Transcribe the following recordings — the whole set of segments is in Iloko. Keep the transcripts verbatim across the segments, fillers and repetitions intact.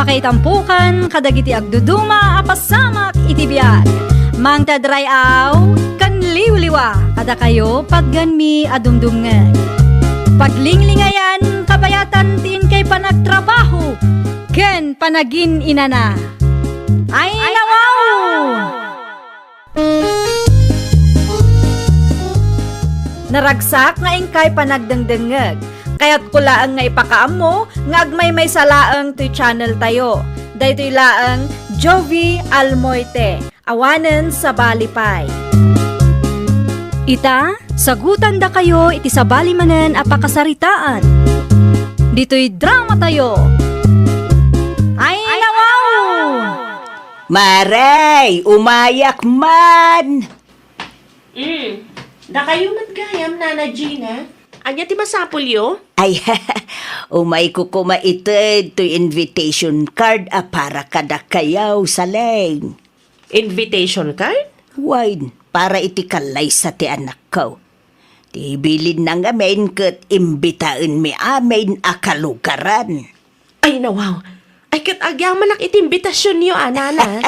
Kaitampukan kadagiti agduduma a pasamak iti biag. Mangted ray-aw ken liwliwa kadakayo patgenmi a dumdumngeg. Paglinglingayan, kabayatan ti inkay panagtrabaho ken panagin-inana. Ay, nawaw! Naragsak nga inkay panagdengdengngeg. Kayatko laeng nga ipakaammo nga agmaymaysa laeng toy channel tayo. Daytoy laeng Jovie Almoite, awanen sabali pay. Ita, sagutandakayo iti sabali manen a pakasaritaan. Ditoy drama tayo. Ay, nawaw! Maray, umayak man! Mm. Dakayo met gayam, Nana Gina? Ania ti masapulyo? Ay, umayko koma ited toy invitation card a para kadakayo, Saleng. Invitation card? Wen, para iti kallaysa ti anakko. Ti bilinna ngamin ket imbitaenmi amin a kalugaran. Ay, nawaw. Ay, ket agyamanak iti imbitasionyo, a, Nana.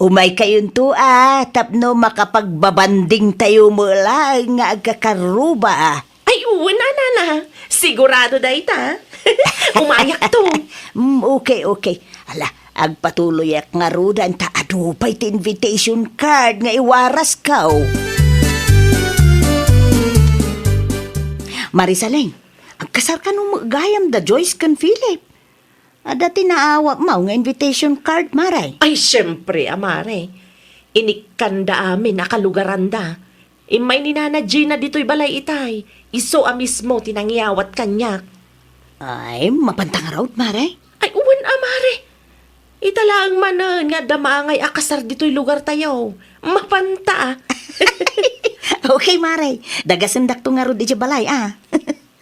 Umaykayonto, a, tapno makapagbabandingtayo met laeng nga agkakaruba. Ay, wen a, Nana. Sigurado dayta. Umayakto. Mm, okay, okay. Ala, agpatuloyak ngaruden ta adu pay ti invitation card nga iwarasko. Mari Saleng, agkasarkano met gayam da Joyce ken Philip? Adda ti naawatmo nga invitation card, Mare? Ay, siempre, a, Mare. Inikkanda amin a kalugaranda. Immay ni Nana Gina ditoy balay itay. Isu a mismo ti nangyawat kaniak. Ay, mapanta ngarud, Mare? Ay, wen a, Mare. Ita laeng manen nga adda maangay a kasar ditoy lugartayo. Mapanta, a. Okay, Mare. Dagasendakto ngarud idiay balay, a.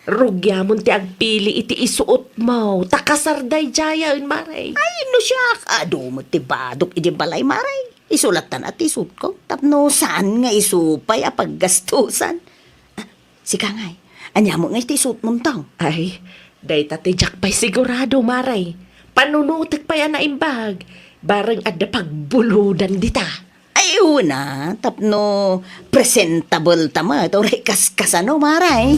Rugiamon ti agpili iti isuotmo, ta kasar daydiayen, Mare. Ay, no siak, adu met ti badok idiay balay, Mare. Isu lattan a ti isuotko, tapno saan nga isu pay a paggastusan. Ah, sika ngay, ania met ngay ti isuotmonto? Ay, dayta ti diak pay sigurado, Mare. Panunotek pay a naimbag, bareng adda pagbulodan dita. Ay, una, tapno presentable ta met, uray kaskasano, Mare.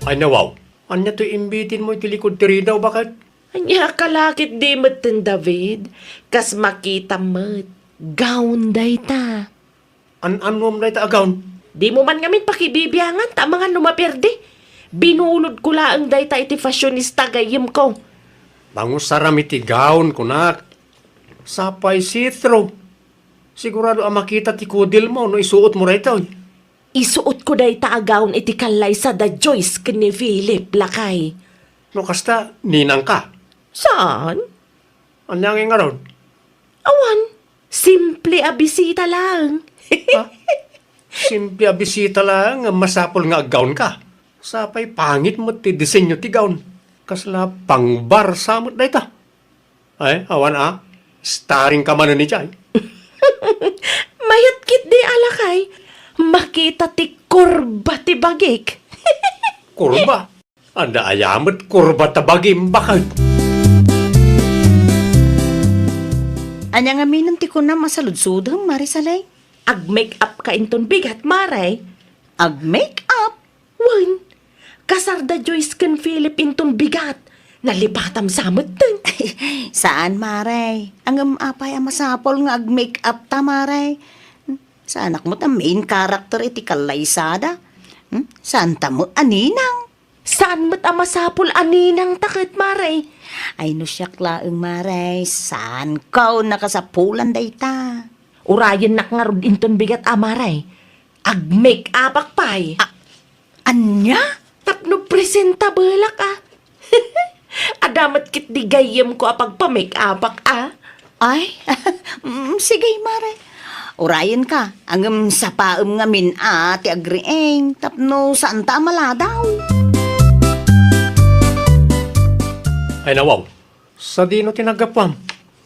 Ay, nawaw. Ania toy imbitinmo iti likud ti ridaw, baket? Ania ka la ketdi metten, David? Kas makitam met, gown dayta. An-annuam dayta a gown? Dimo man ngamin pakibibiangan ta amangan no maperdi. Binulodko laeng dayta iti fashionista gayyemko. Pangusaram iti gown, kunak. Sapay see-through. Sigurado a makita ti kudilmo no isuotmo daytoy. Isuotko dayta a gown iti kallaysa da Joyce ken ni Philip, lakay. No kasta, ninangka? Saan? Ania ngay ngarud? Awan, simple a bisita laeng. Ha? Simple a bisita laeng nga masapul nga aggownka. Sapay pangit met ti disenyo ti gown. Kasla pang-bar sa met dayta. Ay, awan a. Starring ka manen idiay. Mayat ketdi a lakay. Makita ti kurba ti bagik. Kurba? Adda aya met kurba ta bagim, baket? Ania ngamin ti kunam a saludsodem, Mare Saleng? Ag-make up ka inton bigat, Mare. Ag-make up? Wen, kasar da Joyce ken Philip inton bigat. Nalipatam sa metten. Saan, Mare. Ngem apay a masapul nga ag-make up ta, Mare? Saanak met a main character iti kallaysada. Hmm? Saan ta met a ninang? Saan met a masapul a ninang ta ket, Mare? Ay, no siak laeng, Mare, saanko nakasapulan dayta. Urayennak ngarud inton bigat a, Mare. Ag-make-upak pay. A-, ania? Tapno presentablak a. Adda met ketdi gayyemko a pagpa-make-upak a. Ay, mm, sige, Mare. Urayenka, ngem sapaem ngamin a ti agriing tapno saanta a maladaw. Ay, nawaw. Sadino ti naggapuam?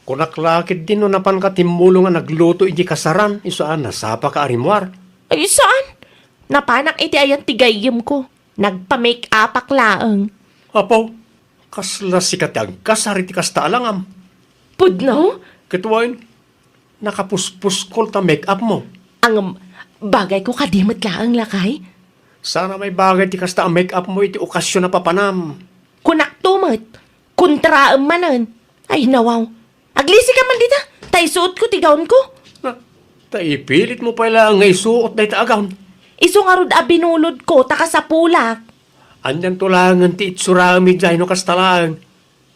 Kunak la ketdi no napanka timmulong a nagluto iti kasaran, isu a nasapaka a rimmuar. Ay, saan? Napanak iti ayan ti gayyemko. Nagpa-make-upak laeng. Apo, Kasla sika ti agkasar iti kasta a langam. Pudno? Ket wen, nakapuspuskol ta make-up mo. Ngem, bagayko kadi met laeng, lakay? Saan a maibagay ti kasta a make-up mo iti okasion a papanam. Kunakto met, kontraem manen. Ay, nawaw. Aglisika man dita, ta isuotko ti gownko. Na, ta ipilit mo pay laeng nga isuot dayta a gown. Isu ngarud a binulodko, ta kasapulak. Anianto laengen ti itsuraem idiay no kasta laeng?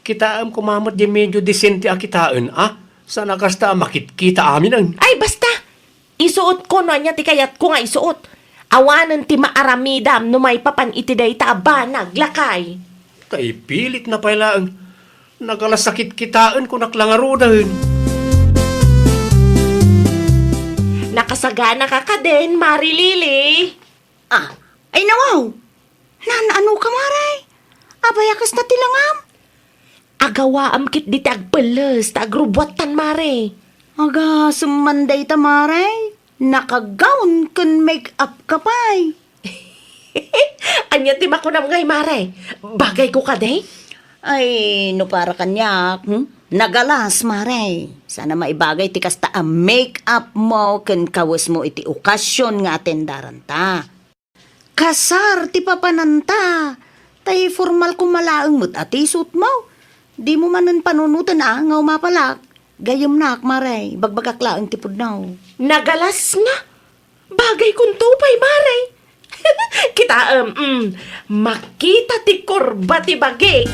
Kitaem koma met di medio disente a kitaen, a? Saan a kasta a makitkita aminen. Ay, basta! Isuotko no ania ti kayatko nga isuot. Awanen ti maaramidam no maipapan iti dayta a banag, lakay. Ta ipilitna pay laeng. Nagalas a kitkitaen, kunak la ngaruden. Nakasaganaka kadin, Mari Lily? Ah, ay nawaw! Naan-ano ka, Mare? Apay a kasta ti langam? Agawaam ketdi ti agpelles ta agrubbuattan, Mare. Agasem man dayta, Mare. Nakagawn ken make-up ka pay. Ania ti makunam ngay, Mare? Bagayko kadi? Ay, no para kaniak, hmm? Nagalas, Mare. Saan a maibagay ti kasta a make-up mo ken kawes mo iti okasion nga atendaranta. Kasar ti papananta, tay formal koma laeng met a ti suotmo. Dimo manen panunoten a nga umapalak. Gayyemnak, Mare, ibagbagak laeng ti pudno. Nagalas nga! Bagaykonto pay, Mare! Kitaem, mm, makita ti kurba ti bagik.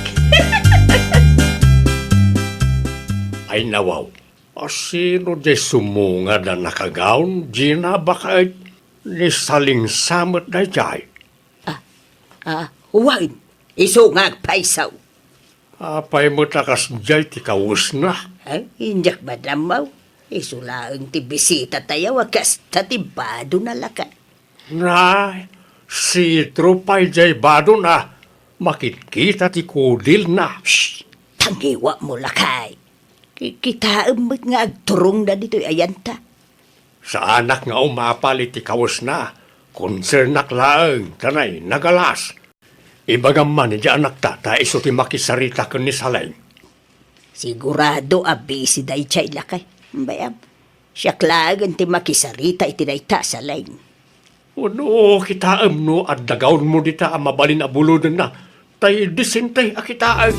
Ay, nawaw. A, sino diay sumungad a nakagawn, Gina, baket? Ni Salingsa met daydiay. Ah, ah, wen, isu nga agpayso. Apay met a kasdiay ti kawesna? Ay, diak met ammo. Isu laeng ti bisitatayo a kasta ti badona, lakay. Nay, sitro pay diay badona. Makitkita ti kudilna. Shh! Tangiwatmo, lakay. Ki-, kitaem met nga agturongda ditoy ayanta. Saanak nga umapal iti kawesna. Konsernak laeng, ta nay, nagalas. Ibagam man iti anakta, ta isu ti makisarita ken ni Saleng. Sigurado a busy daydiay, lakay. Bayam, siak laengen ti makisarita iti dayta a Saleng. Wenno, kitaem no adda gawnmo dita a mabalin a bulodenna, tay disente a kitaem.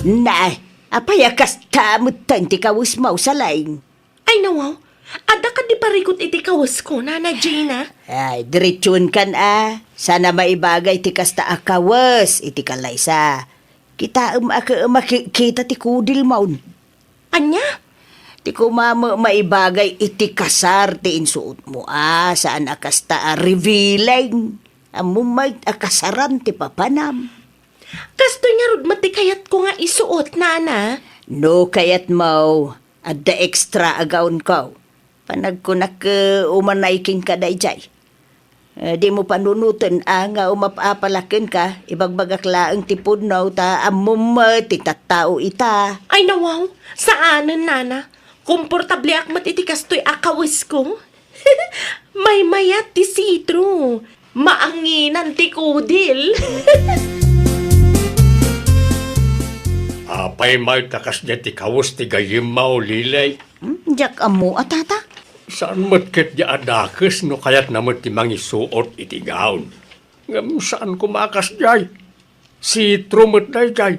Nay, apay a kasta met ti kawesmo, Saleng? Ay, nawaw, adda kadi parikut iti kawesko, Nana Gina? Ay, diretsoenkan a, saan a maibagay ti kasta a kawes iti kalaysa. Kitaem a ke-, makikita ti kudilmon. Ania? Ti koma met maibagay iti kasar ti insuotmo a, saan a kasta a revealing. Ammom met a kasaran ti papanam. Kastoy ngarud met ti kayatko nga isuot, Nana. No kayatmo, adda extra a gownko. Panagkunak, eh, umanay kenka daydiay. Eh, dimo panunoten a nga umapapalak kenka, ibagbagak laeng ti pudno ta ammom met ti tattao ita. Ay, nawaw, saanen, Nana. Komportableak met iti kastoy a kawesko. Maymayat ti sitro. Maanginan ti kudil. Apay met a kasdiay ti kawes ti gayyemmo, Lily? Hmm, diak ammo a, tata. Saan met ketdi a dakes no kayatna met ti mangisuot iti gown. Ngem saan koma a kasdiay. Sitro met daydiay.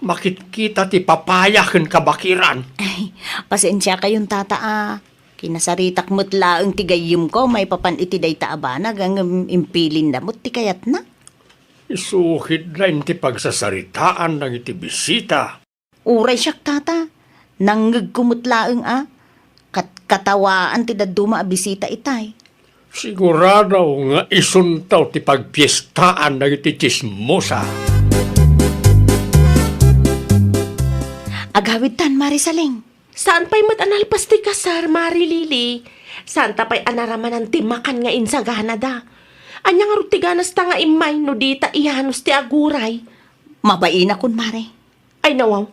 Makitkita ti papaya ken kabakiran. Ay, pasensiakayon, tata, a. Kinasaritak met laeng ti gayyemko maipapan iti dayta a banag, ngem impilinda met ti kayatna. Isu ketdin ti pagsasaritaan dagiti bisita. Uray siak, tata. Nangngegko met laeng a. Kat-, katawaan ti dadduma a bisita itay. Sigurado nga isunto ti pagpiestaan dagiti tsismosa. Agawidtan, Mari Saleng. Saan pay met a nalpas ti kasar, Mari Lily. Saanta pay a naramanan ti makan nga insaganada. Ania ngarud ti ganasta nga immay no dita iyanos ti aguray? Mabainakon, Mari. Ay, nawaw.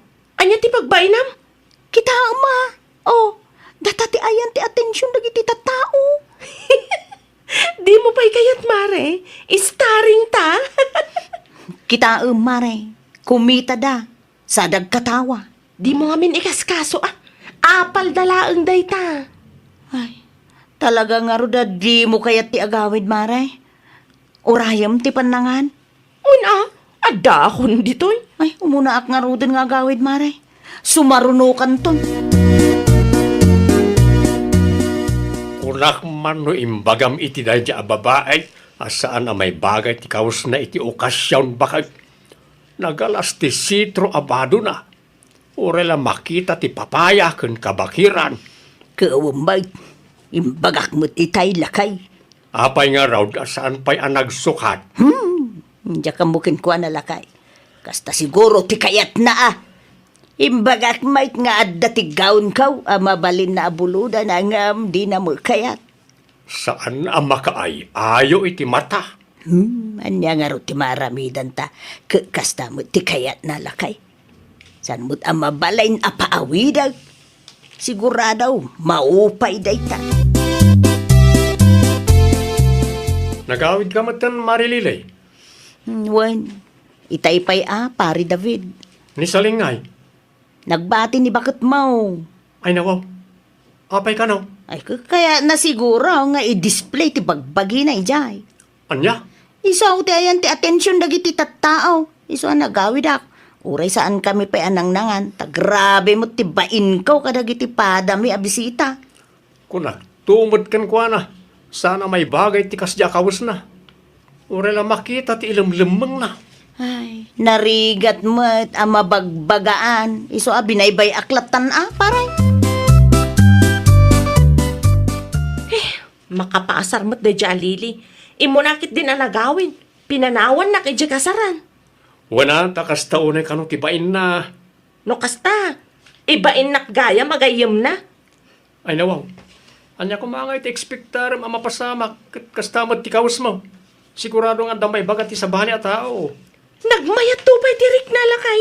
Ania ti pagbainam? Kitaem a. Oh, data ti ayan ti atension dagiti tattao. Dimo pay kayat, Mare. Starring ta. Kitaem, Mare, kumitada, sa dagkatawa. Dimo ngamin ikaskaso, a. Apalda laeng dayta. Ay, talaga ngarud a dimo kayat ti agawid, Mare? Urayem ti pannangan? Wen a, addaakon ditoy. Ay, umunaak ngaruden nga agawid, Mare. Sumarunokanton. Kunak man no imbagam iti daydi a babai a saan a maibagay ti kawesna iti okasion, baket. Nagalas ti sitro a badona. Uray la makita ti papaya ken kabakiran. Ket awan met, imbagak met itay, lakay. Apay ngarud a saan pay a nagsukat? Hmm, diak ammo kenkuana, lakay. Kasta siguro ti kayatna, a. Imbagak met nga adda ti gawnko a mabalinna a bulodana ngem dina met kayat. Saan a makaay-ayo iti mata. Hmm, ania ngarud ti maaramidanta? Ket kasta met ti kayatna, lakay. Saan met a mabalin a paawidek? Sigurado, maupay dayta. Nagawidka metten, Mare Lily? Hmm, wen, itay pay a, Pare David. Ni Salingay? Nagbati ni baketmo. Ay, nawaw. Apay kano? Ay, k-, kayatna siguro nga i-display ti bagbagina idiay. Ania? Isu ti ayan ti atension dagiti tattao. Isu a nagawidak. Uray saankami pay a nangnangan, ta grabe met ti bainko kadagiti padami a bisita. Kunak, tumet kenkuana, saan a maibagay ti kasdi a kawesna. Uray la makita ti ilemlemmengna. Ay, narigat met a mabagbagaan. Isu a binaybay-ak lattan a, Pare. Eh, makapaasar met daydiay a Lily. Immuna ketdin a nagawid. Pinanawannak idiay kasaran. Wen a, ta kasta unay kano ti bainna. No kasta, ibainnak gayam a gayyemna. Ay, nawaw. Ania koma ngay ti ekspektarem a mapasamak ket kasta met ti kawesmo? Sigurado nga adda maibaga ti sabali a tao. Nagmayatto pay ti rikna, lakay.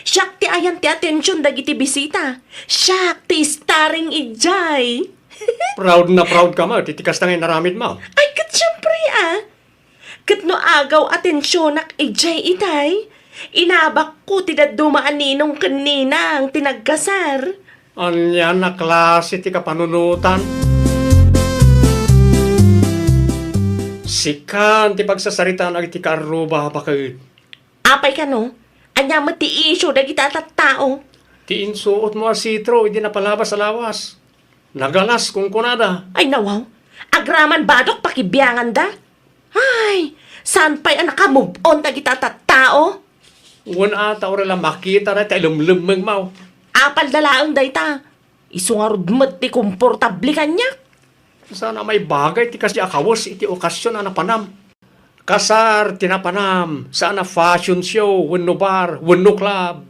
Siak ti ayan ti atension dagiti bisita. Siak ti starring idiay. Proud na proud ka met iti kasta nga inaramidmo. Ay, ket siempre, a. Ket no agaw atensionak idiay itay, inabakko ti dadduma a ninong ken ninang ti nagkasar. Ania a klase ti kapanunotan? Sikan ti pagsasaritaan dagiti kaarruba, baket. Apay kano? Ania met ti isyu dagita a tattao? Ti insuotmo a sitro idi napalabas a lawas. Nagalas, kunkunada. Ay, nawaw. Agraman badok pakibianganda. Ay, saan pay a naka-move on dagita a tattao? Wen a, ta uray la makita dayta ilemlemmengmo. Apalda laeng dayta. Isu ngarud met ti komportable kaniak. Saan a maibagay ti kasdi a kawes iti okasion a napanam. Kasar ti napanam, saan a fashion show, wenno bar, wenno club.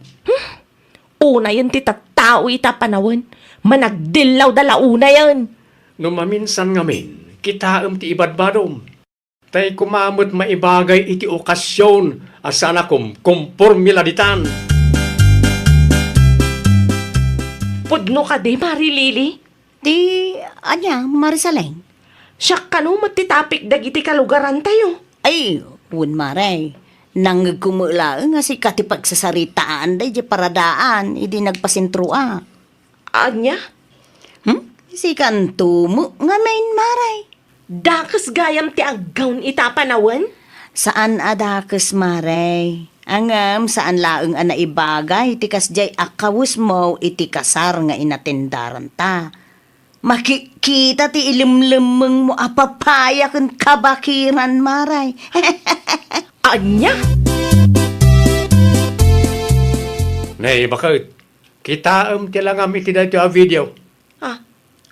Unayen ti tattao ita a panawen. Managdillawda la unayen. No maminsan ngamin, kitaem ti ibadbadom. Tay koma met maibagay iti okasion a saan a kumkomporme la ditan. Pudno kadi, Mare Lily? Ti ania, Mare Saleng? Siak kano met ti topic dagiti kalugarantayo? Ay, wen, Mare. Nangngegko met laeng a sika ti pagsasaritaan daydiay paradaan idi nagpasentroak. Ania? Hmm? Sikanto met ngamin, Mare. Dakes gayam ti aggawn ita a panawen? Saan a dakes, Mare. Ngem saan laeng a naibagay ti kasdiay a kawesmo iti kasar nga inatendaranta. Makitkita ti ilemlemmengmo a papaya ken kabakiran, Mare. Ania? Nay, baket. Kitaem ti langam iti daytoy a video. Ah,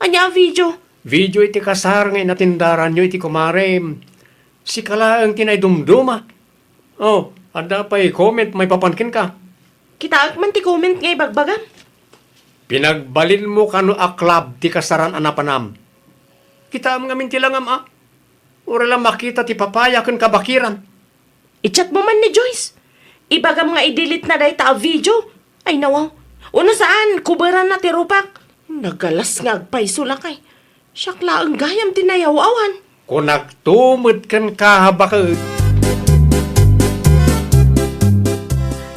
ania a video? Video iti kasar nga inatendaranyo iti kumarem. Sika laeng ti naidumduma. Oh, adda pay comment maipapan kenka. Kitaek man ti comment nga ibagbagam. Pinagbalinmo kano a club ti kasaran a napanam. Kitaem ngamin ti langam a. Uray la makita ti papaya ken kabakiran. I-chat mo man ni Joyce. Ibagam nga i-delete na dayta a video. Ay, nawaw. Uno saan, kuberan na ti rupak. Nagalas nga agpayso, lakay. Siak laeng gayam ti nayaw-awan. Kunak to met kenka, baket.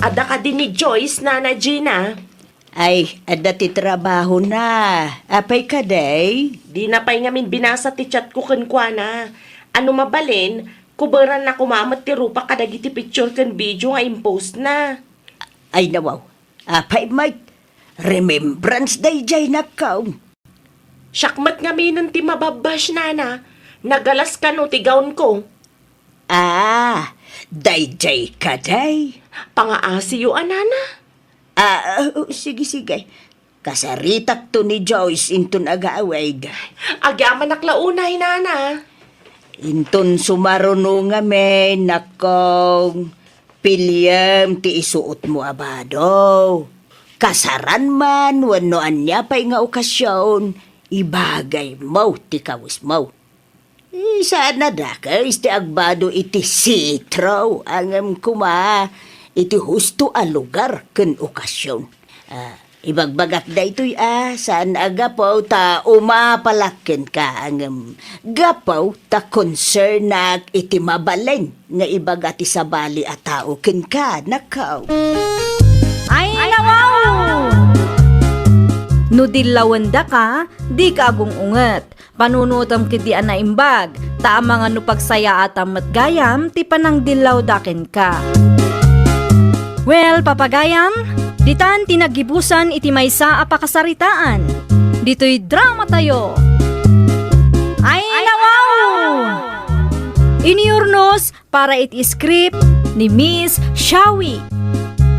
Adda kadi ni Joyce, Nana Gina? Ay, adda ti trabahona. Apay kadi? Dina pay ngamin binasa ti chatko kenkuana. Ano mabalin, kuberanna koma met ti rupa kadagiti picture ken video nga impostna. Ay, nawaw. Apay met, remembrance daydiay, nakkaw. Siak met ngaminen ti mababbash, Nana. Nagalas kano ti gownko. Ah, daydiay kadi? Pangaasiyo a, Nana. Ah, ah, oh, sige, sige. Kasaritakto ni Joyce inton agawid. Agyamanak la unay, Nana. Inton sumaruno ngamin, nakkaw, piliem ti isuotmo a bado. Kasaran man wenno ania pay nga okasion, ibagaymo ti kawesmo. Eh, saan a dakes ti agbado iti sitro, ngem koma iti husto a lugar ken okasion. Ah, ibagbagak daytoy a saan a gapu ta umapalak kenka, ngem gapu ta konsernak iti mabalin nga ibaga ti sabali a tao kenka, nakkaw. Ay, nawaw! No dillawendaka, dika agung-unget. Panunotem ketdi a naimbag, ta amangan no pagsayaatam met gayam ti panangdillawda kenka. Well, papagayam, ditan ti naggibusan iti maysa a pakasaritaan. Ditoy dramatayo. Ay, nawaw! Iniurnos para iti script ni Miss Shawi.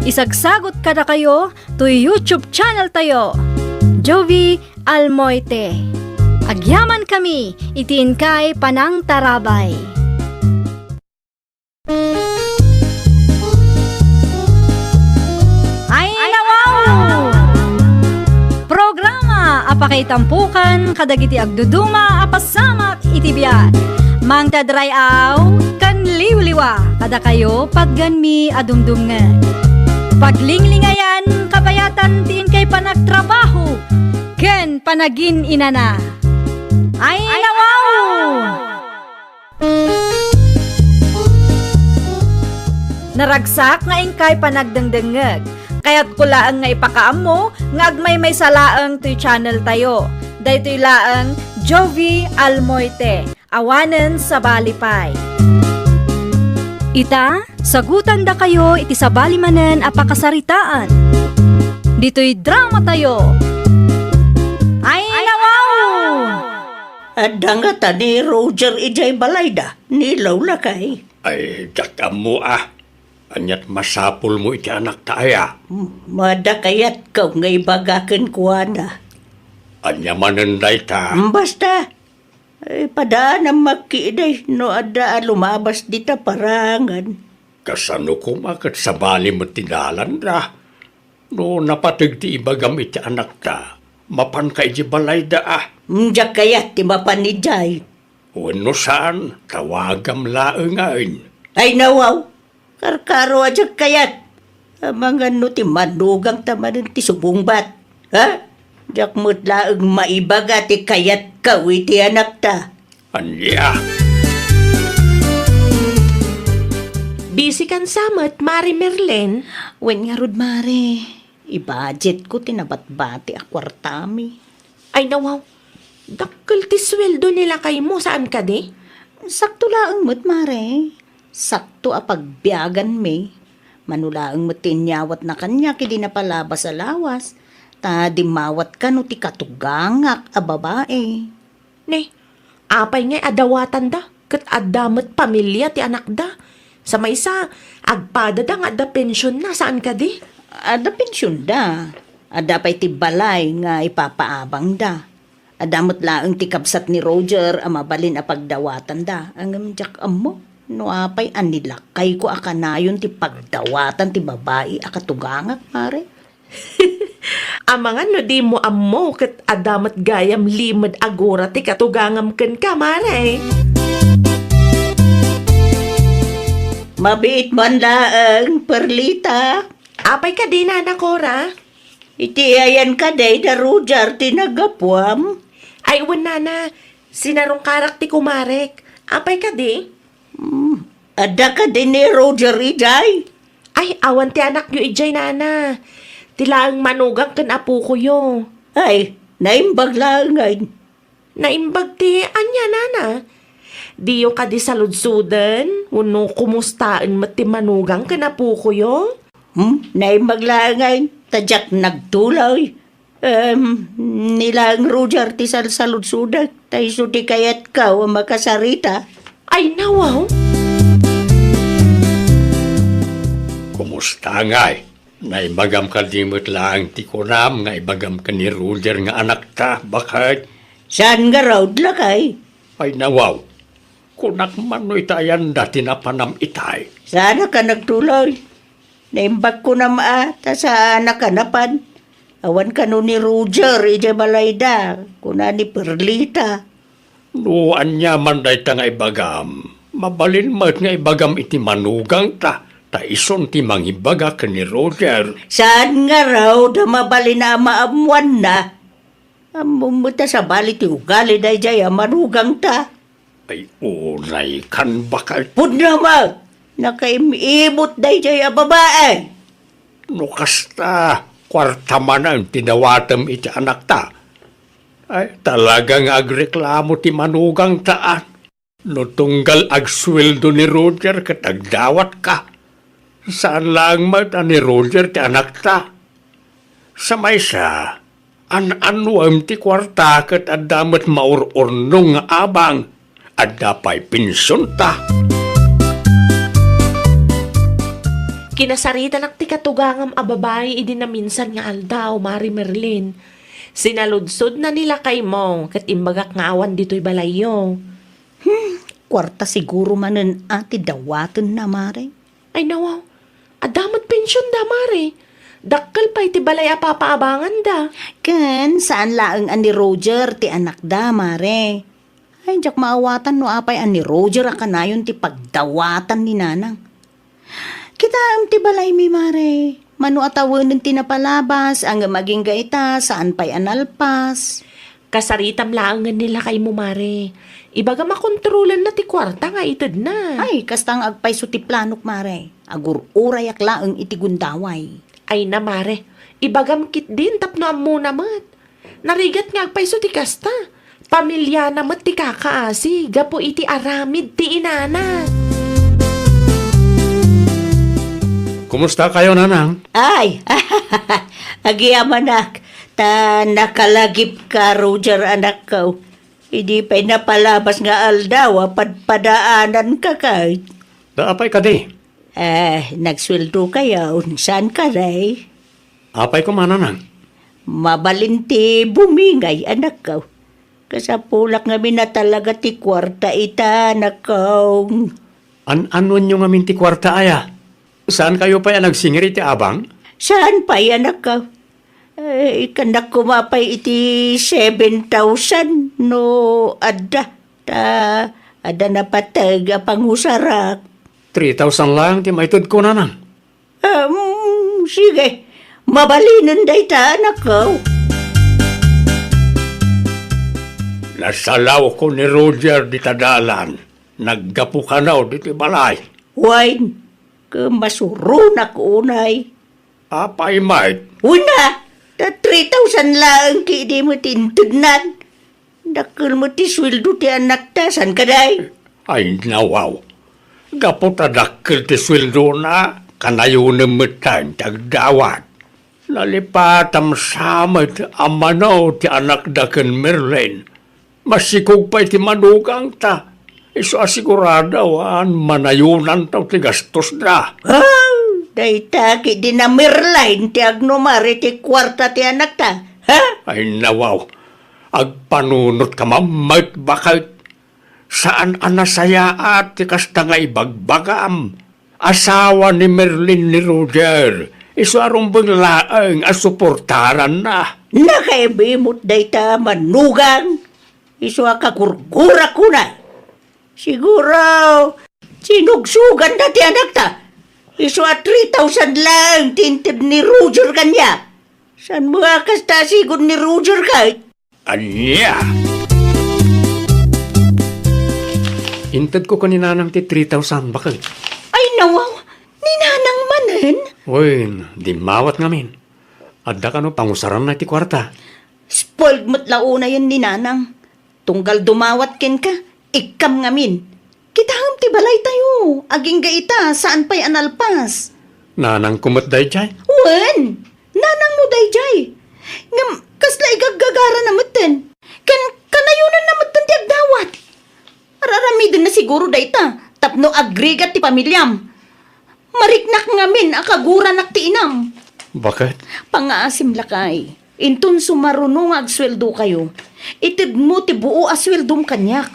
Isagsagut kadakayo toy YouTube channel tayo, Jovi Almoite. Agyaman kami iti inkay panangtarabay. Ay, nawaw! Programa a pakaitampukan kadagiti agduduma a pasamak iti biag. Mangted ray-aw ken liwliwa kadakayo, patganmi a dumdumngeg. Paglinglingayan, kabayatan ti inkay panagtrabaho ken panagin-inana. Ay, nawaw! Naragsak nga inkay panagdengdengngeg. Kayatko laeng nga ipakaammo nga agmaymaysa laeng toy channel tayo. Daytoy laeng Jovi Almoite, awanen sabali pay. Ita, sagutandakayo iti sabali manen a pakasaritaan. Ditoy dramatayo. Ay, nawaw! Adda ngata ni Roger idiay balayda, ni Lola kay? Ay, diak ammo a. Aniat masapulmo iti anakta aya? M-, madakayatko nga ibaga kenkuana. Ania manen dayta? Basta, ay, padaanam makkiiday no adda a lumabas dita parangan. Kasano koma ket sabali met ti dalanda? No napateg ti ibagam iti anakta, mapanka idiay balayda a? Diak kayat ti mapan idiay. Wenno saan, tawagam laengen. Ay, nawaw, karkaro a diak kayat. Amangan no ti manugangta manen ti subungbat. Ha? Diak met laeng maibaga ti kayatko iti anakta. Ania? Busy kan sa met, Mare Merlin? Wen ngarud, Mare. I-budgetko ti nabatbati a kuartami. Ay, nawaw. Dakkel ti sueldo ni lakaymo, saan kadi? Sakto laeng met, Mare. Sakto a pagbiaganmi. Mano laeng met ti inyawatna kaniak idi napalabas a lawas, ta dimmawat kano ti katugangak a babai. Ne, apay ngay a dawatanda ket adda met pamilia ti anakda? Sa maysa, agpadada nga adda pensionna, saan kadi? Adda pensionda. Adda pay ti balay nga ipapaabangda. Adda met laeng ti kabsat ni Roger a mabalin a pagdawatanda. Ngem diak ammo no apay a ni lakayko a kanayon ti pagdawatan ti babai a katugangak, Mare. Amangan no dimo ammo ket adda met gayam limed a gura ti katugangam kenka, Mare. Mabiit man laeng, Perlita. Apay kadi, Nana Cora? Iti ayan kadi da Roger ti naggapuam? Ay, wen, Nana. Sinarungkarak ti kumarek. Apay kadi? Hmm. Adda kadi ni Roger idiay? Ay, awan ti anakyo idiay, nana. Ti laeng manugang ken apokoyo. Ay, naimbag laengen. Naimbag ti ania, nana? Diyo kadi saludsoden? Wenno kumustaen met ti manugang ken apokoyo? Hmm, naimbag laengen, ta diak nagtuloy. Em, ni laeng Roger ti salsaludsodek, ta isu ti kayatko a makasarita. Ay, nawaw. Kumusta ngay? Naibagam kadi met laeng ti kunam nga ibagam ken ni Roger nga anakta, baket? Saan ngarud, lakay? Ay, nawaw. Kunak man no ita ayanda ti napanam itay. Saanak a nagtuloy. Naimbag kunam a, ta saanak a napan. Awan kano ni Roger idiay balayda, kuna ni Perlita. No aniaman dayta nga ibagam, mabalin met nga ibagam iti manugangta, ta isun ti mangibaga ken ni Roger. Saan ngarud a mabalin a maammoanna? Ammom met a sabali ti ugali daydiay a manugangta. Ay, unay kan bakal. Pudno met! Nakaim-imot daydiay a babae! No kasta, kuarta manen ti dawatem iti anakta. Ay, talaga nga agreklamo ti manugangta, a. No tunggal agsueldo ni Roger ket agdawatka, saan laeng met a ni Roger ti anakta. Sa maysa, an-annuem ti kuarta ket adda met maur-urnong nga abang, adda pay pensionta. Kinasaritanak ti katugangam a babai idi naminsan nga aldaw, Mari Merlin. Sinaludsodna ni lakaymo ket imbagak nga awan ditoy balayyo. Hmm, kuarta siguro manen a ti dawatenna, Mare. Ay, nawaw. Adda met pensionda, Mare. Dakkel pay ti balay a papaabanganda. Ken saan laeng a ni Roger ti anakda, Mare. Ay, diak maawatan no apay a ni Roger a kanayon ti pagdawatan ni Nanang. Kitaem ti balaymi, Mare. Mano a tawenen ti napalabas, ngem agingga ita, saan pay a nalpas. Kasaritam laengen ni lakaymo, Mare. Ibagam a kontrolenna ti kuarta nga itedna. Ay, kasta nga agpayso ti planok, Mare. Agur-urayak laeng iti gundaway. Ay na, Mare. Ibagam ketdin tapno ammona met. Narigat nga agpayso ti kasta. Pamiliana met ti kakaasi gapu iti aramid ti inana. Kumusta kayo, Nanang? Ay, agyamanak, ta nakalagipka, Roger, anakko. Idi pay napalabas nga aldaw a padpadaananka kay. Da apay kadi? Eh, nagsueldo kayo, saan ka, Ray? Apay ko, Manang? Mabalin ti bumingay, anakko. Kasapulak ngamin a talaga ti kuarta ita, anakko. An-anuenyo ngamin ti kuarta, aya? Saan kayo pay a nagsingir iti abang? Saan pay, anakko? Eh, ikannak koma pay iti seven thousand no adda. Ta, adda napateg a pangusarak. Three thousand lang ti maitedko, Nanang. Um, sige. Mabalinen dayta, anakko. Nasalawko ni Roger dita dalan. Naggapu kano diti balay. Wen, kemasuronak unay. Apay met? Wen a, ta three thousand laeng ti idi met intednan. Dakkel met ti sueldo ti anakta, saan kadi? Ay, nawaw. Gapu ta dakkel ti sueldona, kanayonem met ti agdawat. Nalipatam sa met a mano ti anakda ken Merlin. Masikog pay ti manugangta. Isu a sigurado a manayonanto ti gastosda. Ah, dayta ketdi ni Merlin ti agnumar iti kuarta ti anakta, ha? Ay, nawaw. Agpanunotka met, baket. Saan a nasayaat ti kasta nga ibagbagam. Asawa ni Merlin ni Roger, isu a rumbeng laeng a suportaranna. Nakaimimot dayta a manugang, isu a kagurgurak unay. Siguro, sinugsuganna ti anakta. Isu a three thousand laeng ti inted ni Roger kaniak. Saan met a kasta a sigud ni Roger kay? Ania? Intedko ken ni Nanang ti three thousand, baket. Ay, nawaw, ni Nanang manen? Wen, dimmawat ngamin. Adda kano pangusaranna iti kuarta? Spoiled met la unayen ni Nanang. Tunggal dumawat kenka, ikkam ngamin. Kitaem ti balaytayo, agingga ita, saan pay a nalpas. Nanangko met daydiay? Wen, nanangmo daydiay. Ngem, kasla igaggagarana metten. Ken kanayonanna metten ti agdawat. Ar-aramidenna siguro dayta tapno agrigat ti pamiliam. Mariknak ngamin a kaguranak ti inam. Baket? Pangaasim lakay. Inton sumaruno nga agsueldokayo, itedmo ti buo a sueldom kaniak.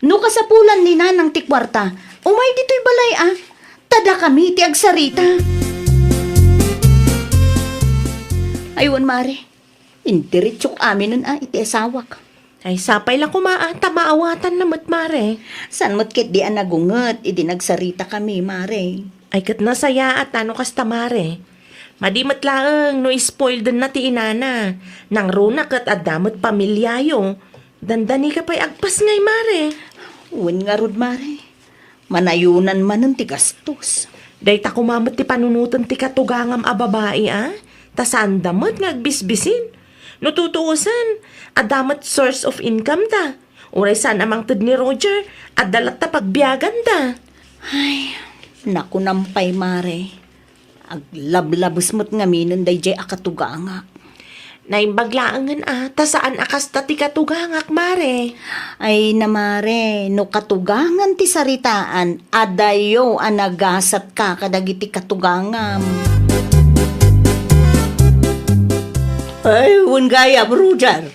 No kasapulan ni Nanang ti kuarta, umay ditoy balay a. Ta dakami ti agsarita. Aywan, Mare. Indiretsok aminen a iti asawak. Ay, sapay la koma a, ta maawatanna met, Mare. Saan met ketdi a nagunget idi nagsaritakami, Mare? Ay, ket nasayaat a no kasta, Mare. Madi met laeng no spoiledenna ti inana. Nangruna ket adda met pamiliayo. Dandanika pay agpasngay, Mare. Wen ngarud, Mare. Manayonan manen ti gastos. Dayta koma met ti panunoten ti katugangam a babai, a? Ta saanda met nga agbisbisin. No tutuosen, adda met source of income da. Uray saan a mangted ni Roger, adda latta pagbiaganda. Ay, nakunam pay, Mare. Aglablabes met ngaminen daydiay a katugangak. Naimbag laengen a, ta saan a kasta ti katugangak, Mare. Ay na, Mare, no katugangan ti saritaan, adayo a nagasatka kadagiti katugangam. Ay, wen gayam, Roger.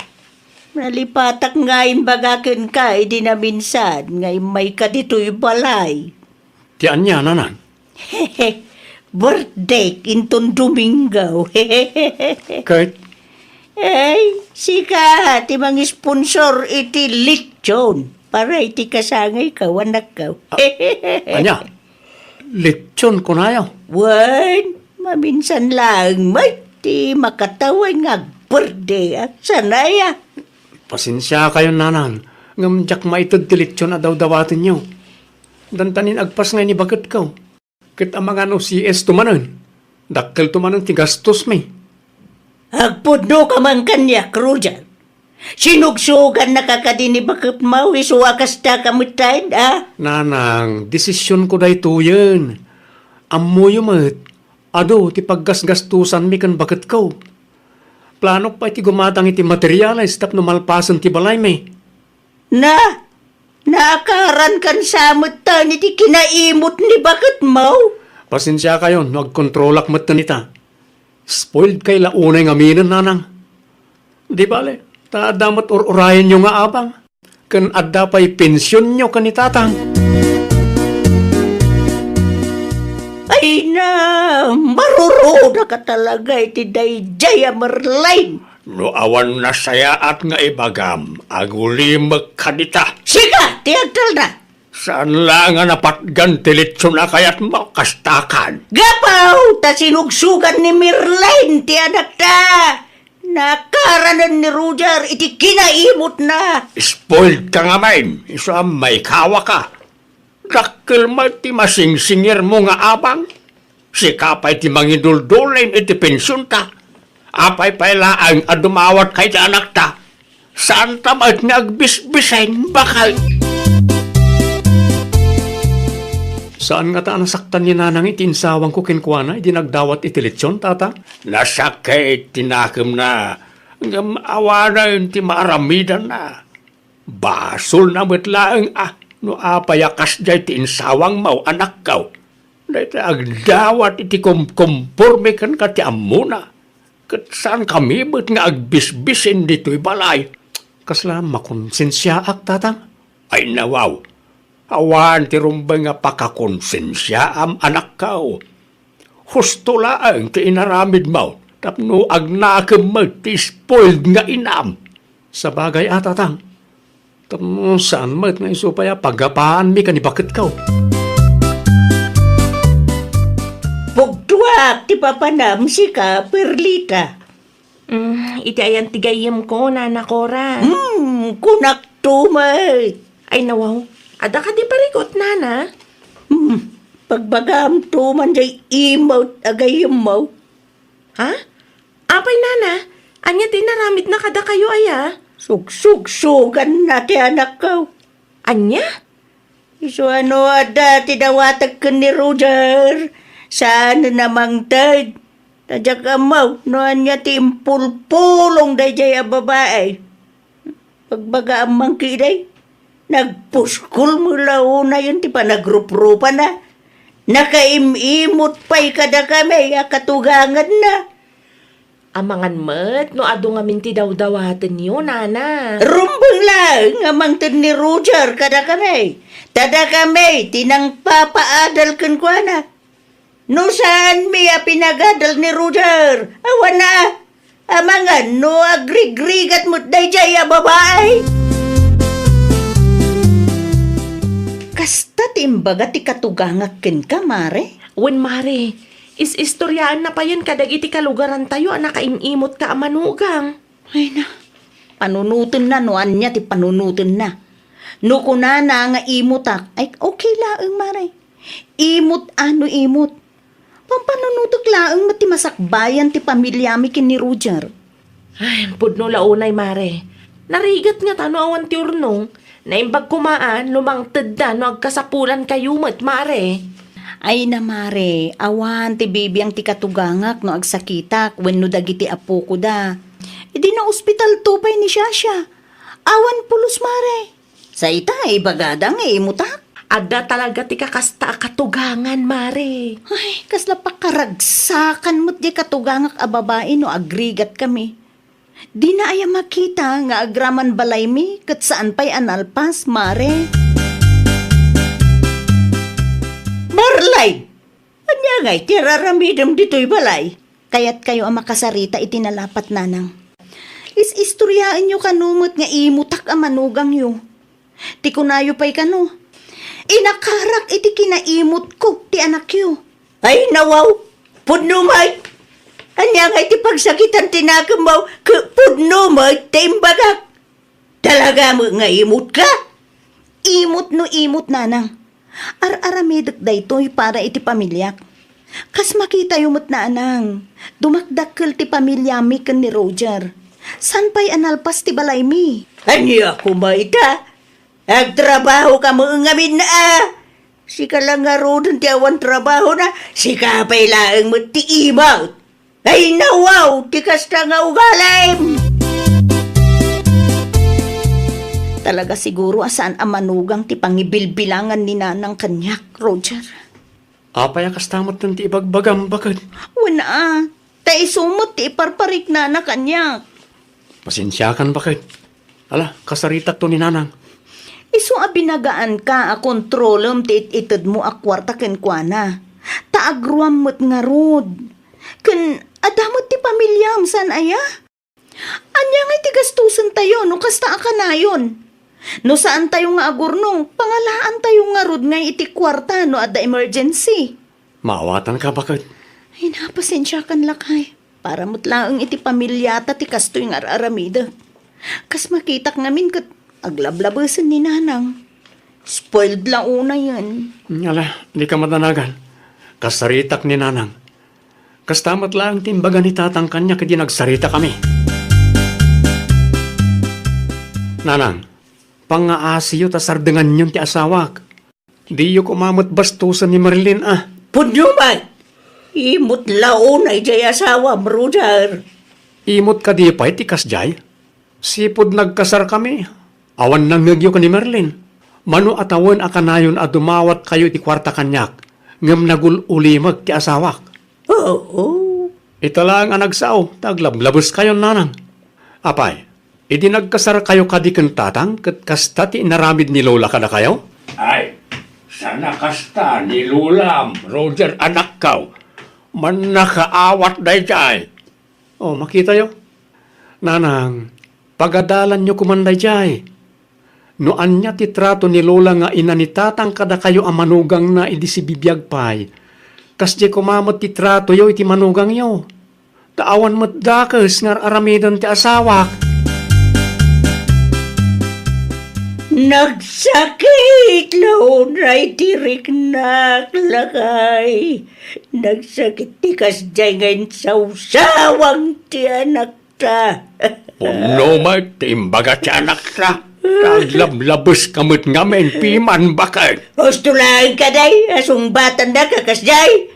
Nalipatak nga imbaga kenka idi naminsan nga immayka ditoy balay. Ti ania, Nanang? Birthday inton Domingo. Ket? Ay, sika ti mangisponsor iti lechon para iti kasangayko, anakko. Ah, ania? Lechon kunayo? Wen, maminsan laeng met ti makatawen nga agbirthday, a? Sanay, a? Pasensiakayon, Nanang, ngem diak maited ti lechon a dawdawatenyo. Dandanin agpasngay ni baketko. Ket amangan no C S to manen, dakkel to manen ti gastosmi. Agpudnoka man kaniak, Roger. Sinugsugannaka kadi ni baketmo isu a kasta ka metten, a? Nanang, desisionko daytoyen. Ammoyo met, adu ti paggasgastosanmi ken baketko. Planok pay ti gumatang iti materials tapno malpasen ti balaymi. Na, naakarankan sa metten iti kinaimut ni baketmo? Pasensiakayon no agkontrolak metten ita. Spoiled kay la unay ngaminen, Nanang. Di bale, ta adda met ur-urayenyo nga abang. Ken adda pay pensionyo ken ni Tatang. Ay na, marurunaka talaga iti daydiay a Merlin. No awan nasayaat nga ibagam, agulimek kadita. Sika ti agtalna. Saan la nga napatgan ti lechon a kayatmo, kastakan? Gapu ta sinugsugan ni Merlin ti anakta. Nakaranen ni Roger iti kinaimutna. Spoiled ka ngamin, isu a maikawaka. Dakkel met ti masingsingirmo nga abang. Sika pay ti mangiduldulin iti pensionta. Apay pay laeng a dumawatka iti anakta? Saanta met nga agbisbisen, bakay? Saan ngata a nasaktan ni Nanang iti insawangko kenkuana idi nagdawat iti lechon, Tata? Nasakit ti nakemna, ngem awanen ti maaramidanna. Basolna met laeng a no apay a kasdiay ti insawangmo, anakko. Dayta agdawat iti kumkomporme kenka ti ammona, ket saankami met nga agbisbisen ditoy balay. Kasla makonsensiaak, Tatang? Ay, nawaw. Awan ti rumbeng nga pakakonsensiaam, anakko. Husto laeng ti inaramidmo tapno agnakem met ti spoiled nga inam. Sabagay a, Tatang. Tapno saan met nga isu pay a paggapaanmi ken ni baketko. Pugtuak ti papanam, sika, Perlita. Mm, iti ayan ti gayyemko, Nana Cora? Hmm, kunakto met. Ay, nawaw. Adda kadi parikut, Nana? Hmm, Pagbagaamto man jay imut a gayyemmo. Ha? Apay, nana? Ania ti inaramidna kadakayo aya? Sugsugsuganna ti anakko. Ania? Isu a no adda ti dawatek ken ni Roger, saan a mangted. Ta diak ammo no ania ti impulpulong daydiay a babai. Pagbagaam man ketdi, nagpuskol met la unayen ti panagruprupana. Nakaim-imot pay kadakami a katuganganna. Amangan met no adu ngamin ti dawdawatenyo, nana. Rumbeng laeng a mangted ni Roger kadakami. Ta dakami ti nangpapaadal kenkuana. No saanmi a pinagadal ni Roger, awan a, amangan no agrigrigat met daydiay a babai. Kasta ti imbaga ti katugangak kenka, mare? Wen, mare, is-istoriaanna payen kadagiti kalugarantayo a nakaim-imutka a manugang. Ay na, panunotenna no ania ti panunotenna. No kunana nga imutak, ay okay laeng, mare. Imut a no imut. Pampanunotek laeng met ti masakbayan ti pamiliami ken ni Roger. Ay, pudno la unay, mare. Narigat ngata no awan ti urnong. Naimbag koma a no mangtedda no agkasapulankayo met, mare. Ay na, mare, awan ti bibiang ti katugangak no agsakitak wenno dagiti apokoda. Idi naospitalto pay ni Shasha. Awan pulos, mare. Sa ita, ibagada nga imutak? Adda talaga ti kakasta a katugangan, mare. Ay, kasla pakaragsakan met diay katugangak a babai no agrigatkami. Dina aya makita nga agraman balaymi ket saan pay a nalpas, mare? Marlay! Ania ngay ti ar-aramidem ditoy balay? Kayatkayo a makasarita iti nalapat, nanang. Is-istoriaenyo kano met nga imutak a manugangyo. Ti kunayo pay kano, inakarak iti kinaimutko ti anakyo. Ay, nawaw! Pudno met! Ania ngay ti pagsakitan ti nakemmo ket pudno met ti imbagak? Talaga met nga imutka? Imut no imut, nanang. Ar-aramidek daytoy para iti pamiliak. Kas makitayo met, nanang, dumakdakkel ti pamiliami ken ni Roger. Saan pay a nalpas ti balaymi? Ania koma ita? Agtrabaho ka met ngamin a? Sika la ngaruden ti awan trabahona, sika pay laeng met ti imut. Ay, nawaw ti kasta nga ugalim! Talaga siguro a saan a manugang ti pangibilbilangan ni nanang kaniak, Roger. Apay a kasta met ti ibagbagam, baket? Wen a, ta isu met ti iparpariknana kaniak. Pasensiakan, baket. Ala, kasaritakto ni nanang. Isu a binagaanka a kontrolem ti it-itedmo a kuarta kenkuana. Ta agruam met ngarud. Ken adda met ti pamiliam, saan aya? Ania ngay ti gastosentayo no kasta a kanayon? No saantayo nga agurnong, pangalaantayo ngarud ngay iti kuarta no adda emergency. Maawatanka, baket. Ay, napasensiakan, lakay. Para met laeng iti pamiliata ti kastoy nga ar-aramidek. Kas makitak ngamin ket aglablabesen ni nanang. Spoiled la unayen. Ala, dika madanagan. Kasaritak ni nanang. Kasta met laeng ti imbaga ni tatang kaniak idi nagsaritakami. Nanang, pangngaasiyo ta sardenganyon ti asawak. Diyo koma met bastosen ni Marilyn a. Pudno met! Imut la unay jay asawam, Roger. Imut kadi pay ti kasjay? Sipud nagkasarkami, awan nangngegyo ken ni Marilyn. Mano a tawen a kanayon a dumawatkayo iti kuarta kaniak, ngem nagul-ulimek ti asawak. Oo. Ita laeng a nagsao, ta aglablabeskayon, nanang. Apay, idi nagkasarkayo kadi ken tatang, ket kasta ti inaramid ni Lola kadakayo? Ay, sana kasta ni Lolam, Roger, anakko. Mannakaawat daydiay. Oh, makitayo. Nanang, pagadalanyo koman daydiay. No ania ti trato ni Lola nga ina ni Tatang kadakayo a manugangna idi sibibiag pay, kasdiay koma met ti tratoyo iti manugangyo. Ta awan met dakes nga ar-aramiden ti asawak. Nagsakit la unay ti riknak, lakay. Nagsakit ti kasdiay nga insawsawang ti anakta. Pudno met ti imbaga ti anakta. Naglablabes ka met ngamin, piman baket. Husto laeng kadi a sungbatandaka kasdiay.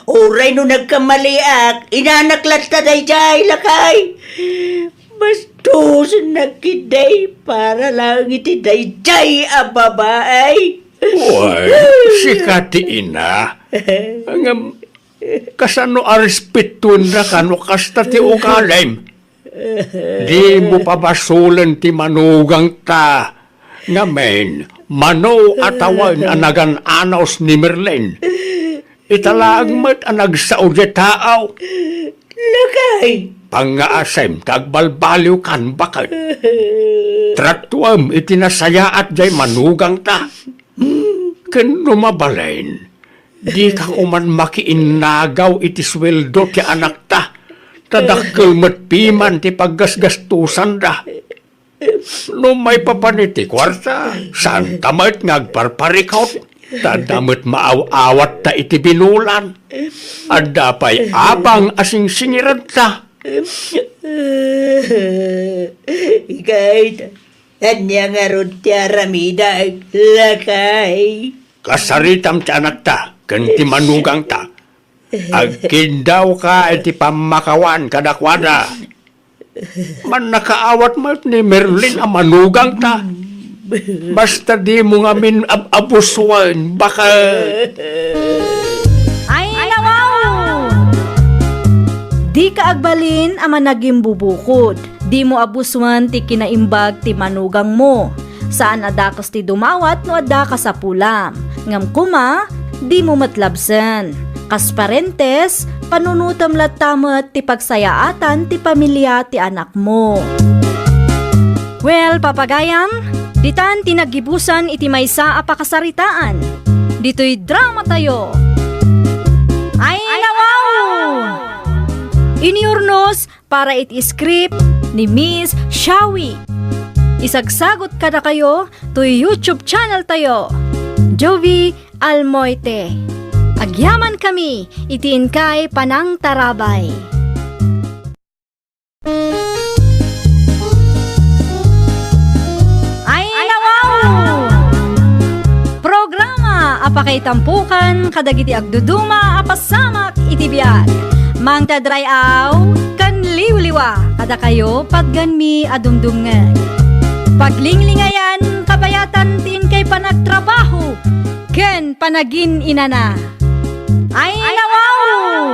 Uray no nagkamaliak, inanak latta daydiay, lakay. Bastosennak ketdi para laeng iti daydiay a babai. Wen, sika ti ina. Ngem, kasano a respetuenna kano kasta ti ugalim? Dimo pabasolen ti manugangta. Ngamin, mano a tawen a nagan-anaos ni Merlin. Ita laeng met a nagsao diay taaw. Lakay! Pangngaasim ta agbalbaliwkan, baket. Tratuem iti nasayaat diay manugangta. Ken no mabalin, dika koman makiinnagaw iti sueldo ti anakta. Ta dakkel met piman ti paggasgastosanda. No maipapan iti kuarta, saanta met nga agparparikut, ta adda met maaw-awatta iti binulan. Adda pay abang a singsingiradta. Ikay, ania ngarud ti aramidek, lakay? Kasaritam ti anakta ken ti manugangta. Agkindawka iti pammakawan kadakuada. Mannakaawat met ni Merlin a manugangta. Basta dimo ngamin ab-abusoen, baket. Ay, nawaw! Dika agbalin a managimbubukod. Dimo abusoen ti kinaimbag ti manugangmo. Saan a dakes ti dumawat no adda kasapulam. Ngem koma, dimo met labsen. Kas parentes, panunotem latta met ti pagsayaatan ti pamilia ti anakmo. Well, papagayam, ditan ti naggibusan iti maysa a pakasaritaan. Ditoy dramatayo. Ay, nawaw! Iniurnos para iti script ni Miss Shawi. Isagsagot kadakayo toy YouTube channel tayo, Jovi Almoite. Agyamankami iti inkay panangtarabay. Ay, nawaw! Programa a pakaitampukan kadagiti agduduma a pasamak iti biag. Mangted ray-aw ken liwliwa kadakayo patgenmi a dumdumngeg. Paglinglingayan, kabayatan ti inkay panagtrabaho ken panagin-inana. Ay, nawaw!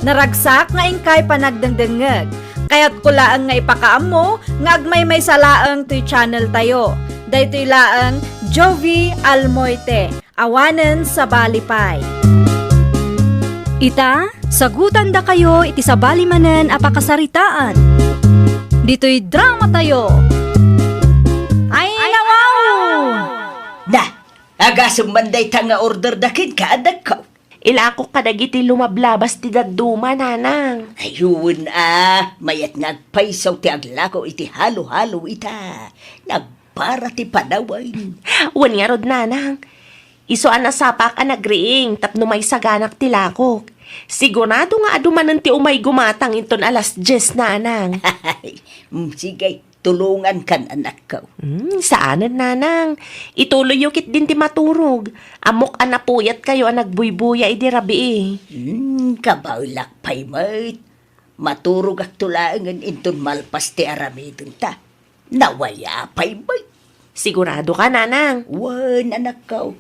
Naragsak nga inkay panagdengdengngeg. Kayatko laeng nga ipakaammo nga agmaymaysa laeng toy channel tayo. Daytoy laeng Jovi Almoite, awanen sabali pay. Ita, sagutandakayo iti sabali manen a pakasaritaan. Ditoy dramatayo. Ay, nawaw! Na, agasem man dayta nga order da kenka, anakko. Ilakok kadagiti lumablabas ti dadduma, nanang. Ay, wen a, mayat nga agpayso ti aglako iti halo-halo ita. Nagpara ti panawen. Wen ngarud, nanang. Isu a nasapak a nagriing tapno maisaganak ti lakok. Sigurado nga adu manen ti umay gumatang inton alas dies, nanang. Mm, sige. Tulongankan, anakko. Hmm, saanen, nanang. Ituloyyo ketdin ti maturog. Ammok a napuyatkayo a nagbuybuya idi rabii. Hmm, kabaelak pay met. Maturogakto laengen inton malpas ti aramidenta. Nawaya pay met. Siguradoka, nanang? Wen, anakko.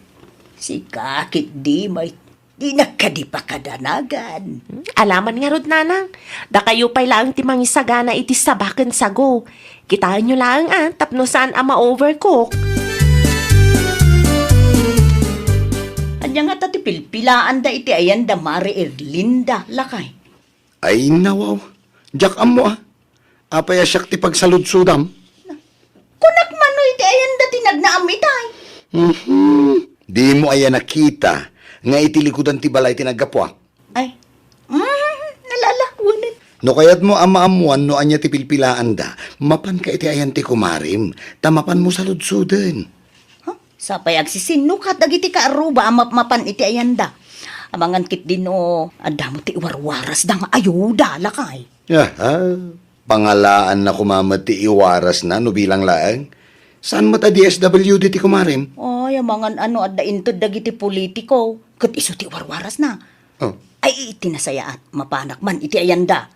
Sika ketdi met. Dinak kadi pakadanagan. Hmm, ala man ngarud, nanang. Dakayo pay laeng ti mangisagana iti saba ken sago. Kitaenyo laeng, a, tapno saan a ma-overcook. Ania ngata ti pilpilaanda iti ayanda Mari Erlinda, lakay? Ay, nawaw. Diak ammo, a. Apay a siak ti pagsaludsodam? Kunak mano iti ayanda ti nagnaam itay? Mhm. Dimo aya nakita nga iti likudan ti balay ti naggapuak? Ay. Mm, nalalakwenen. No kayatmo a maammuan no ania ti pilpilaanda, mapanka iti ayan ti kumarem, ta mapanmo saludsoden. Ha? Sapay agsisinnukat dagiti kaarruba a mapmapan iti ayanda. Amangan ketdi no adda met ti iwarwarasda nga ayuda, lakay. Aha, pangalaanna koma met ti iwarasna no bilang laeng. Saan met a D S W D ti kumarem? Ay, amangan a no adda inted dagiti politiko, ket isu ti iwarwarasna. Oh. Ay, iti nasayaat, mapanak man iti ayanda.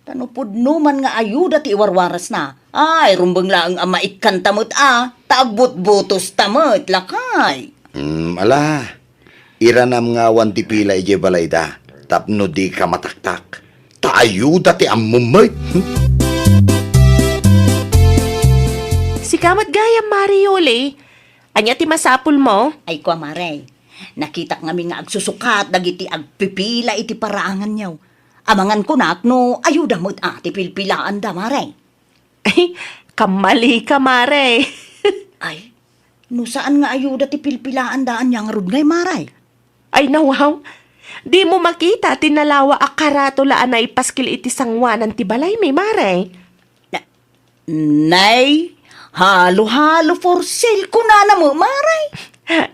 Ta no pudno man nga ayuda ti iwarwarasna, ay, rumbeng laeng a maikkanta met a, ta agbutbutosta met, lakay. Hmm, ala. Iranam nga awan ti pila idiay balayda, tapno dika mataktak. Ta ayuda ti ammom met. Sika met gayam, Mare Yoli. Ania ti masapulmo? Ay, kua, Mare. Nakitak ngamin nga agsusukat dagiti agpipila iti paraanganyo. Amangan kunak no ayuda met a ti pilpilaanda, Mare. Ay, kammalika, Mare. Ay, no saan nga ayuda ti pilpilaanda, ania ngarud ngay, Mare? Ay, nawaw. Dimo makita ti nalawa a karatula a naipaskil iti sangoanan ti balaymi, Mare? Na-, nay, halo-halo for sale, kunana met, Mare.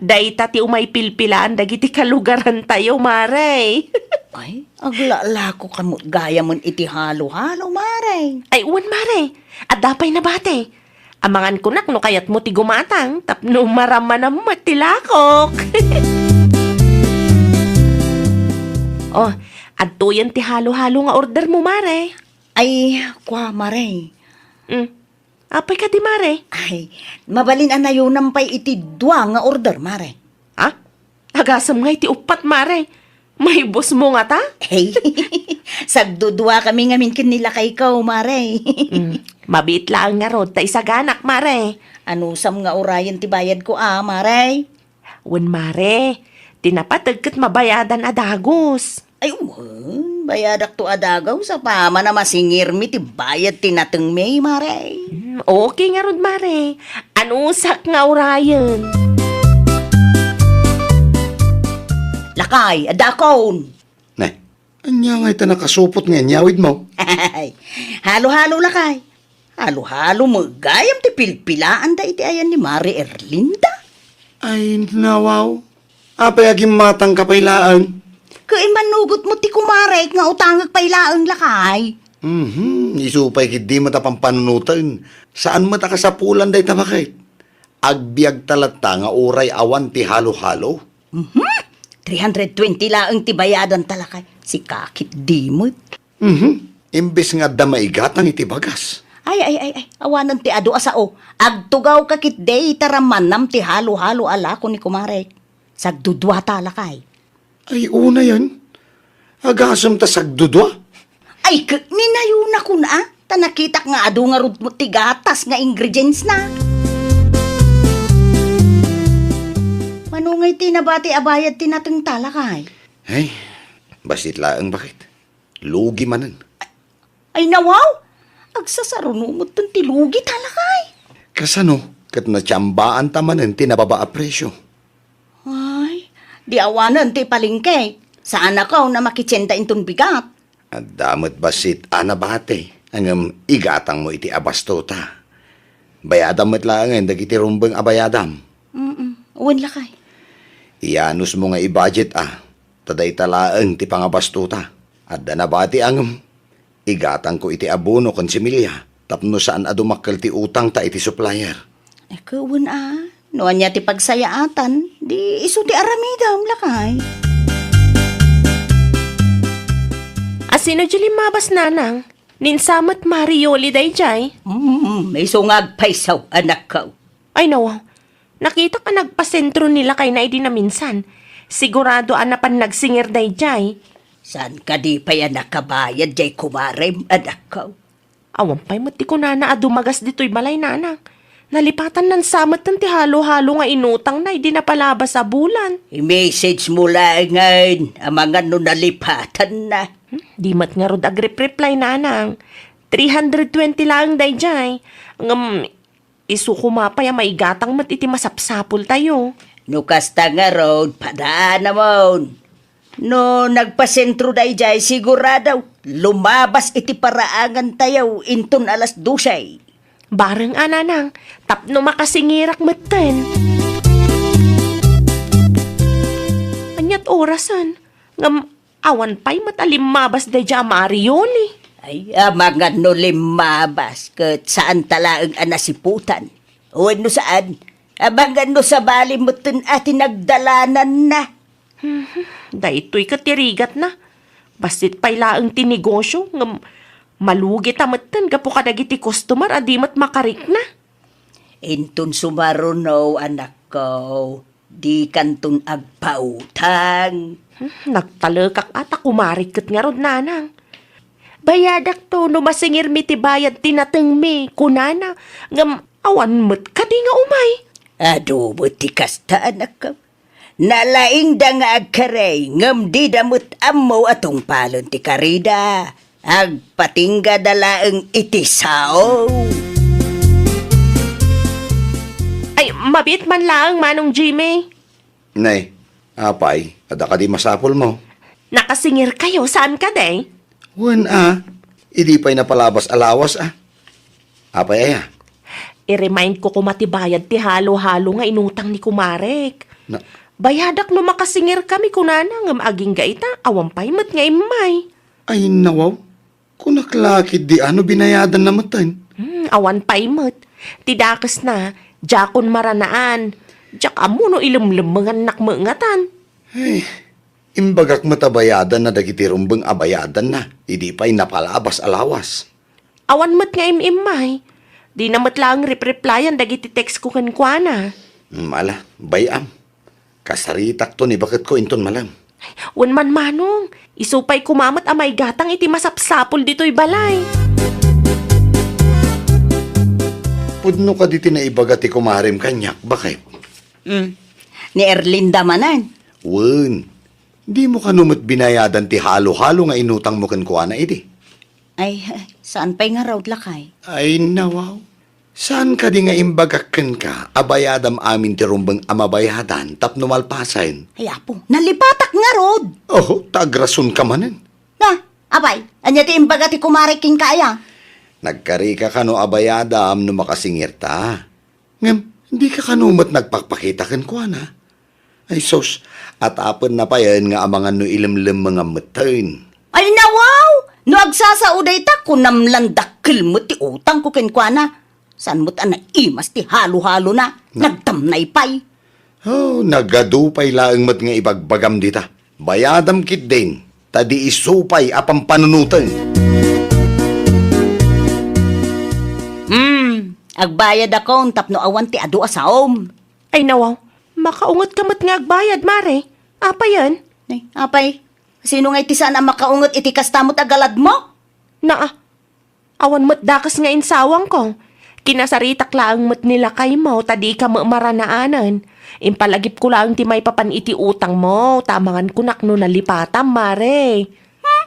Dayta ti umay pilpilaan dagiti kalugarantayo, Mare. Ay, aglalakoka met gayamen iti halo-halo, Mare. Ay, wen, Mare. Adda pay nabati. Amangan kunak no kayatmo ti gumatang tapno maramanam met ti lakok. Oh, adtoyen ti halo-halo nga ordermo, Mare. Ay, kua, Mare. Mm. Apay kadi, Mare? Ay, mabalin a nayonam pay iti dua nga order, Mare. Ha? Agasem nga iti uppat, Mare. Maibusmo ngata? Hey, sagdudua kami ngamin ken ni lakayko, Mare. Mm, mabiit laeng ngarud ta isaganak, Mare. Anusam nga urayen ti bayadko a, Mare? Wen, Mare, ti napateg ket mabayadan a dagus. Ay, wen, bayadakto a dagus apaman a masingirmi ti bayad ti natengmi, Mare. Mm, okay ngarud, Mare. Anusak nga urayen. Lakay, adda akon. Ne, ania ngay ta nakasupot nga inyawidmo? Halo-halo, lakay. Halo-halo met gayam ti pilpilaanda iti ayan ni Mare Erlinda. Ay, nawaw. Apay a gimmatangka pay laeng? Ket immanugot met ti kumarek nga utangek pay laeng, lakay. Mhm, isu pay ketdi met a pampanunoten. Saan met a kasapulan dayta, baket. Agbiagta latta nga uray awan ti halo-halo. Mhm. Three hundred twenty laeng ti bayadanta, lakay. Sika ketdi met. Mhm. Imbes nga adda maigatang iti bagas. Ay, ay, ay, ay. Awanen ti adu a sao. Agtugawka ketdi ta ramanam ti halo-halo a lako ni kumarek. Sagduduata, lakay. Ay, unayen. Agasem ta sagdudua? Ay, k-, ninayonakon a. Ta nakitak nga adu ngarud ti gatas nga ingredients na. Mano ngay ti nabati a bayad ti natengta, lakay? Ay, bassit laeng, baket. Lugi manen. Ay, nawaw! Agsasaruno metten ti lugi ta, lakay. Kasano ket natsiambaanta manen ti nababa a presio? Ay, di awanen ti palengke. Saanakon a makitienda inton bigat. Adda met bassit a nabati, ngem igatangmo iti abasto ta. Bayadam met laengen dagiti rumbeng a bayadam. Mm-mm. Wen, lakay. Iyanusmo nga i-budget a, ta dayta laeng ti pangabastota. Adda nabati a ngem, igatangko iti abono ken similya tapno saan a dumakkel ti utangta iti supplier. Ket wen a, no ania ti pagsayaatan, di isu ti aramidem, lakay. Asino diay limmabas, nanang? Ni Insa met Mare Yoli daydiay? Mm, isu nga agpayso, anakko. Ay, nawaw. Nakitak a nagpasentro ni lakayna idi naminsan. Sigurado a napan nagsingir daydiay. Saan kadi pay a nakabayad diay kumarem, anakko? Awan pay met ti kunana a dumagas ditoy balay, nanang. Nalipatanna sa metten ti halo-halo nga inutangna idi napalabas a bulan. I-message mo laengen, amangan no nalipatanna. Hmm, di met ngarud agrep-reply, nanang. Three hundred twenty laeng daydiay. Ngem, isu koma pay a maigatang met iti masapsapultayo. No kasta ngarud, padaanamon. No nagpasentro daydiay, sigurado, lumabas iti paraangantayo inton alas dose. Bareng a, nanang, tapno makasingirak metten. Ania't orasen? Ngem awan pay met a limmabas daydiay a Mario ni. Ay, amangan no limmabas, ket saan ta laeng a nasiputan. Wenno saan, amangan no sabali metten a ti nagdalananna. Hmm, daytoy ket ti rigatna. Bassit pay laeng ti negosio, ngem malugi ta metten gapu kadagiti customer a di met makarikna. Inton sumaruno, anakko, dikanton agpautang. Hmm, nagtalekak a ta kumarik ket ngarud, nanang. Bayadakto no masingirmi ti bayad ti natengmi, kunana, ngem awan met kadi nga umay. Adu met ti kasta, anakko. Nalaingda nga agkarey, ngem dida met ammo a tungpalen ti karida. Agpatinggada laeng iti sao. Ay, mabiit man laeng, Manong Jimmy. Nay, apay, adda kadi masapulmo? Nakasingirkayo, saan kadi? Wen a, idi pay napalabas a lawas a. Apay aya? I-remind ko koma ti bayad ti halo-halo nga inutang ni kumarek. Na- Bayadak no makasingirkami, kunana, ngem agingga ita, awan pay met nga immay. Ay, nawaw. Kunak la ketdi a no binayadanna metten. Hmm, awan pay met. Ti dakesna, diakon maranaan. Diak ammo no ilemlemmengannak met ngatan. Ay, imbagak met a bayadanna dagiti rumbeng a bayadanna, idi pay napalabas a lawas. Awan met nga im-immay. Dina met laeng rep-replyan dagiti text ko kenkuana. Hmm, ala, bay-am. Kasaritakto ni baketko inton malem. Wen man, Manong, isu pay koma met a maigatang iti masapsapul ditoy balay. Pudno kadi ti naibaga ti kumarem kaniak, baket? Mm. Ni Erlinda manen. Wen, dimo kano met binayadan ti halo-halo nga inutangmo kenkuana idi? Ay, saan pay ngarud, lakay? Ay, nawaw. Saan kadi nga imbagak kenka a bayadam amin ti rumbeng a mabayadan tapno malpasen? Ay, apo, nalipatak ngarud. Oho, ta agrasonka manen. Na, apay, ania ti imbaga ti kumare kenka aya? Nagkarika kano a bayadam no makasingirta. Ngem, dika kano met nagpakpakita kenkuana? Ay sus, atapenna payen nga amangan no ilemlemmengam metten. Ay nawaw! No agsasao dayta, kunam lan dakkel met ti utangko kenkuana. Saan met a naimas ti halo-halona? Na- Nagtamnay pay. Oh, nagadu pay laeng met nga ibagbagam dita. Bayadam ketdin, ta di isu pay a pampanunoten. Hmm, agbayadakon tapno awan ti adu a saom. Ay, nawaw. Makaungetka met nga agbayad, Mare. Apayen? Ay, apay? Sino ngay ti saan a makaunget iti kasta met a galadmo? Naa. Awan met dakes nga insawangko. Kinasaritak laeng met ni lakaymo ta dika met maranaanen. Impalagipko laeng ti maipapan iti utangmo, ta amangankonak no nalipatam, Mare. Hmm?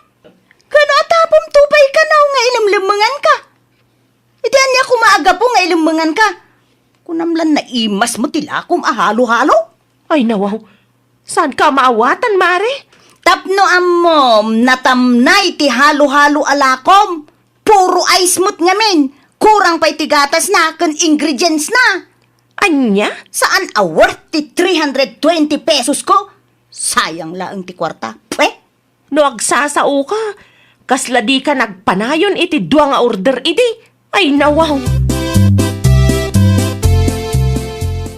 Ken atapomto pay kano nga ilemlemmenganka? Iti ania koma a gapu nga ilemmenganka? Kunam lan naimas met ti lakom a halo-halo? Ay, nawaw. Saanka a maawatan, Mare? Tapno ammom, natamnay ti halo-halo a lakom. Puro ice met ngamin. Kurang pay ti gatasna ken ingredients na. Ania? Saan a worth ti three hundred twenty pesos ko? Sayang laeng ti kuarta. Pwe! No agsasaoka, kasla dika nagpanayon iti dua nga order idi. Ay, nawaw.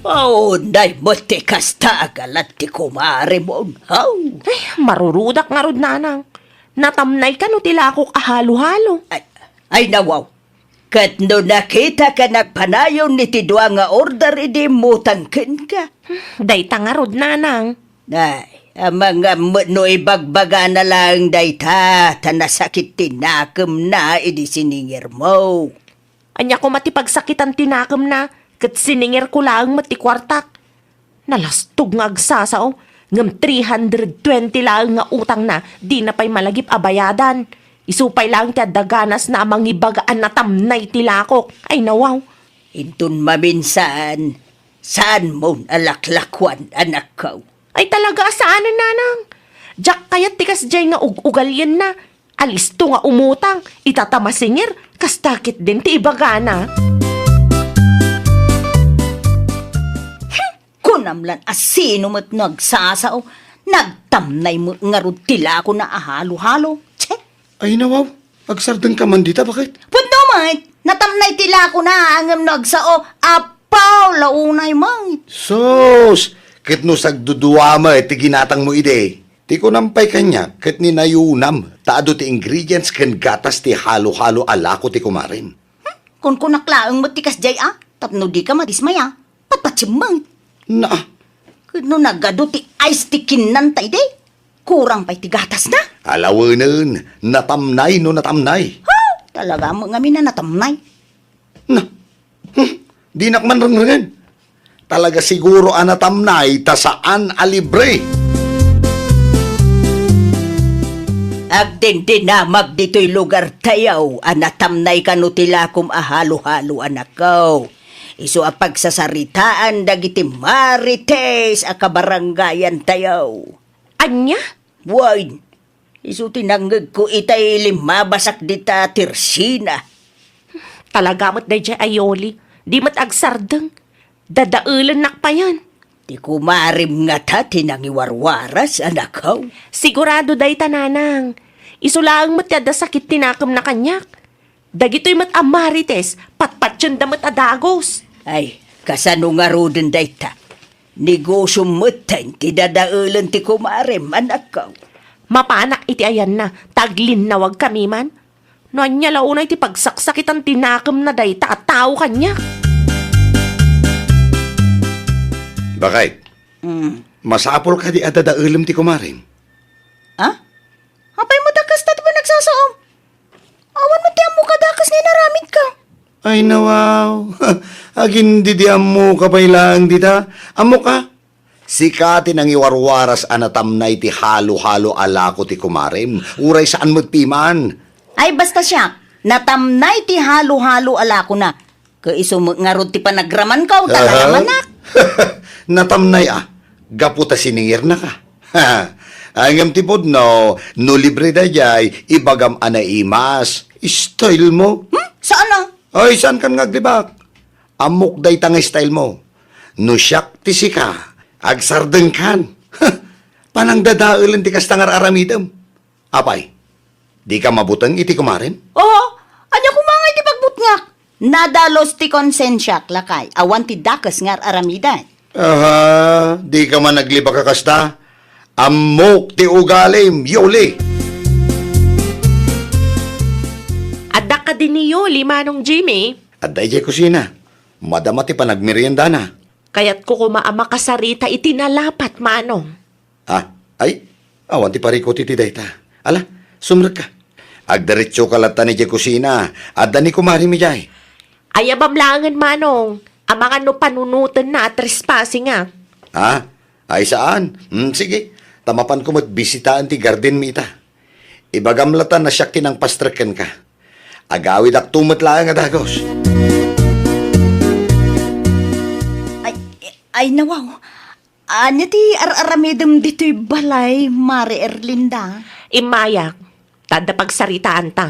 Aw, nay met ti kasta a galat ti kumaremon. Haw! Ay, marurudak ngarud, nanang. Natamnayka no ti lakok a halo-halo. Ay, ay, nawaw. Ket no nakitaka nagpanayon iti dua nga order idi immutang kenka. Dayta ngarud, nanang. Ay, amangan met no ibagbagana laeng dayta, ta nasakit ti nakemna idi siningirmo. Ania koma ti pagsakitan ti nakemna, ket siningirko laeng met ti kuartak. Nalastog nga agsasao, ngem three hundred twenty laeng nga utangna, dina pay malagip a bayadan. Isu pay laeng ti adda ganasna a mangibaga a natamnay ti lakok. Ay, nawaw. Inton maminsan, saanmon a laklakuan, anakko. Ay, talaga a saanen, nanang. Diak kayat ti kasdiay nga ug-ugalienna. Alisto nga umutang, ita ta masingir, kasta ketdin ti ibagana. Kunam lan a sino met no agsasao, nagtamnay met ngarud ti lakona a halo-halo. Tse! Ay, nawaw, agsardengka man dita, baket? Pudno met, natamnay ti lakona, ngem no agsao, apaw, launay met. Sus! Ket no sagdudua met ti ginatangmo idi? Ti kunam pay kaniak ket ni nayunam ta adu ti ingredients ken gatas ti halo-halo a lako ti kumarem. Hmm? Kunkunak laeng met ti kasdiay a, tapno dika madismaya. Patpatsem met. Naa. Ket no nagadu ti ice ti kinnanta idi, kurang pay ti gatasna. Alawenen, natamnay no natamnay. Ha? Talaga met ngamin a natamnay. Na, hmm, dinak man rengrengen. Talaga siguro a natamnay ta saan a libre. Agdindinamag ditoy lugartayo a natamnay kano ti lakom a halo-halo, anakko. Isu a pagsasaritaan dagiti marites a kabarangayantayo. Ania? Wen, isu ti nangngegko itay limmabasak dita tersina. Talaga met daydiay a Yoli, di met agsardeng. Dadaelennak payen. Ti kumarem ngata ti nangiwarwaras, anakko. Sigurado dayta, nanang. Isu laeng met ti adda sakit ti nakemna kaniak. Dagitoy met a marites, patpatienda met a dagus. Ay, kasano ngaruden dayta? Negosiom metten ti dadaelen ti kumarem, anakko. Mapanak iti ayanna, ta aglinnawagkami man. No ania la unay ti pagsaksakitan ti nakemna dayta a tao kaniak. Bakay, Mm. Masapul kadi a dadaelem ti kumarem? Ah? Apay met a kasta ti panagsasaom? Awan met ti ammok a dakes nga inaramidka. Ay, nawaw. Agin di di ammoka pay laeng dita. Ammoka? Sika ti nangiwarwaras a natamnay ti halo-halo a lako ti kumarem. Uray saan met piman. Ay, basta siak, natamnay ti halo-halo a lakona. Ket isu met ngarud ti panagramanko, ta Aha. naramanak. Natamnay a, gapu ta siningirnaka. Ay, ngem ti pudno, no libre daydiay, ibagam a naimas. Style mo. Hmm? Saan a? Ay, saan kan nga aglibak? Ammok dayta nga style mo. No siak ti sika, agsardengkan. Panangdadaelen ti kasta nga ar-aramidem. Apay, dika mabuteng iti kumarem? Oo, ania koma nga iti pagbutngak? Nadalus ti konsensiak, lakay, awan ti dakes nga ar-aramiden. Aha, dika man aglibak a kasta? Ammok ti ugalim, Yoli! Adda kadi ni Yoli, Manong Jimmy? Adda idiay kusina. Madama ti panagmeriendana. Kayatko koma a makasarita iti nalapat, Manong. Ah, ay, awan ti parikut iti dayta. Ala, sumrekka. Agdiretsoka latta idiay kusina. Adda ni kumarem idiay. Ayabam laengen, Manong. Amangan no panunotenna a trespassing a. Ah, ay saan? Hmm, sige. Ta mapanko met bisitaen ti gardenmi ita. Ibagam latta a siak ti nangpastrek kenka. Agawidakto met laeng a dagus. Ay, ay, nawaw. Ania ti ar-aramidem ditoy balay, Mare Erlinda? Immayak, ta adda pagsaritaanta.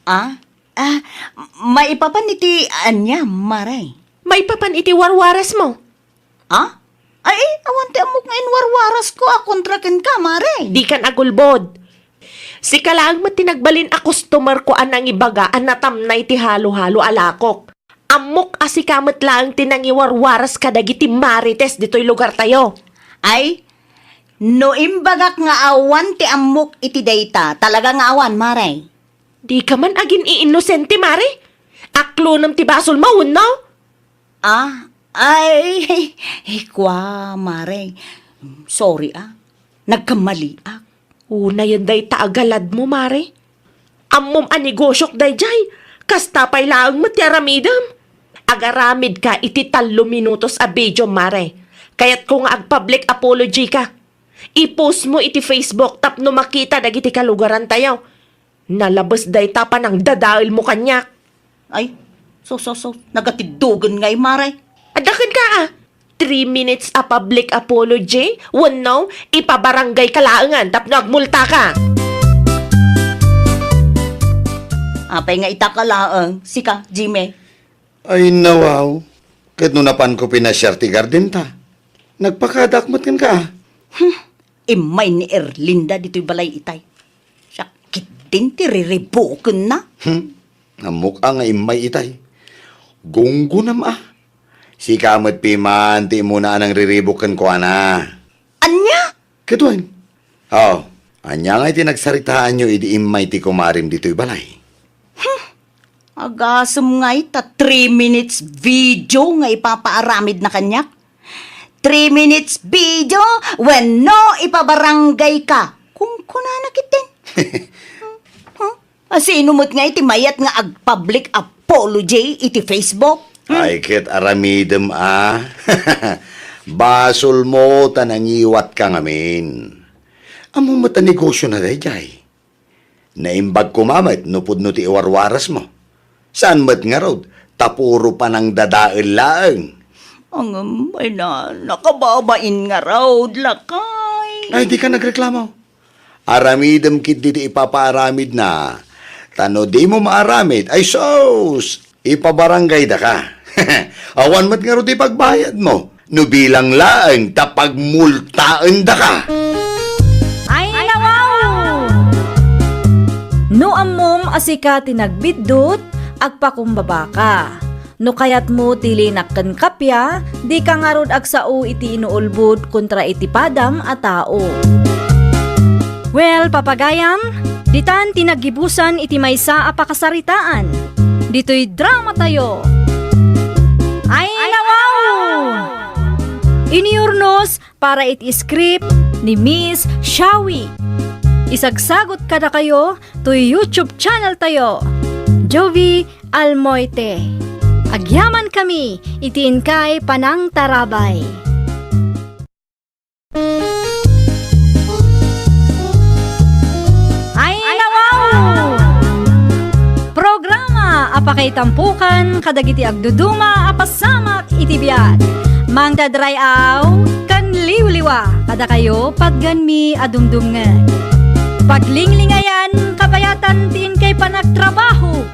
Ah? Ah, maipapan iti ania, Mare? Maipapan iti warwarasmo. Ah? Ay, awan ti ammok nga inwarwarasko a kontra kenka, Mare. Dikan agulbod. Sika laeng met ti nagbalin a customerko a nangibaga a natamnay ti halo-halo a lakok. Ammok a sika met laeng ti nangiwarwaras kadagiti marites ditoy lugartayo. Ay, no imbagak nga awan ti ammok iti dayta, talaga nga awan, Mare. Dika man agin-iinosente, Mare. Aklonem ti basolmo, wenno? Ah, ay, ay, kua, Mare. Sorry, ah. Nagkamaliak. Unayen dayta a galadmo, Mare. Ammom a negosiok daydiay. Kasta pay laeng met ti aramidem. Agaramidka iti tallo minutos a video, Mare. Kayatko nga agpublic apology ka. I-post mo iti Facebook tapno makita dagiti kalugarantayo. Nalabes dayta panangdadaelmo kaniak. Ay, so, so, so, nagatiddogen ngay, Mare. Adda kenka, a. three minutes a public apology, wenno ipabarangay ka laengan tapno agmulta ka. Apay nga ita ka laeng, sika, Jimmy? Ay, nawaw. Ket no napanko pinasiar ti gardenta, nagpakadak met kenka. Hmm. Immay ni Erlinda ditoy balay itay. Siak ketdin ti riribukenna. Hmm. Ammok a nga immay itay. Gunggonam a. Sika met piman ti immuna a nangriribuk kenkuana. Ania? Ket wen. Oh, ania ngay ti nagsaritaanyo idi immay ti kumarim ditoy balay? Hmm. Agasem ngay ta three minutes video nga ipapaaramidna kaniak. Three minutes video wenno ipabarangay ka. Kunkunana ketdin. Huh? Huh? A, sino met ngay ti mayat nga ag-public apology iti Facebook? Hmm? Ay, ket aramidem a. Basolmo ta nangiwatka ngamin. Ammom met a negosiona daydiay. Naimbag koma met no pudno ti iwarwarasmo. Saan met ngarud, ta puro panangdadael laeng. Ngem, ay na, nakababain ngarud, lakay. Ay, dika nagreklamo. Aramidem ketdi ti ipapaaramidna. Ta no dimo maaramid, ay sus! Ipabaranggaydaka. Awan met ngarud ti pagbayadmo. No bilang laeng ta pagmultaendaka. Ay, nawaw! No ammom a sika ti nagbiddut, agpakumbabaka. No kayatmo ti linak ken kappia, dika ngarud agsao iti inuulbod kontra iti padam a tao. Well, papagayam, ditan ti naggibusan iti maysa a pakasaritaan. Ditoy dramatayo. Ay, nawaw! Iniurnos para iti script ni Miss Shawi. Isagsagot kadakayo toy YouTube channel tayo, Jovi Almoite. Agyaman kami iti inkay panangtarabay. Ay, nawaw! Programa a pakaitampukan kadagiti agduduma a pasamak iti biag. Mangdadray-aw ken liwliwa kadakayo patgenmi a dumdumngeg. Paglinglingayan kabayatan ti inkay panagtrabaho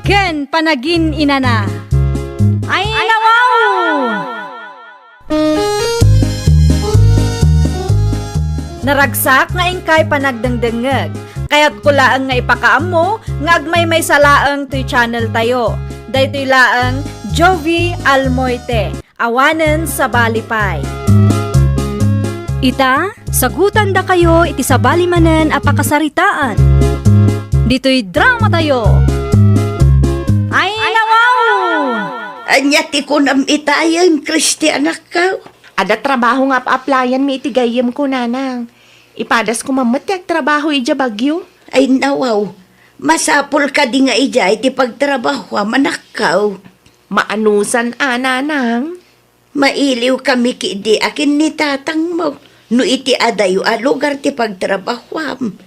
ken panagin-inana. Ay, nawaw! Naragsak nga inkay panagdengdengngeg. Kayatko laeng nga ipakaammo nga agmaymaysa laeng toy channel tayo. Daytoy laeng Jovi Almoite, awanen sabali pay. Ita, sagutandakayo iti sabali manen a pakasaritaan. Ditoy dramatayo. Ay, nawaw! Ania ti kunam itayen, Kristianakko? Adda trabaho nga ap-applyanmi iti gayyemko, nanang. Ipadas koma met ti agtrabaho idiay Baguio. Ay, nawaw. Masapul kadi nga idiay ti pagtrabahoam, anakko? Maanusan a, nanang. Mailiwkami ketdi a ken ni tatangmo no iti adayo a lugar ti pagtrabahoam.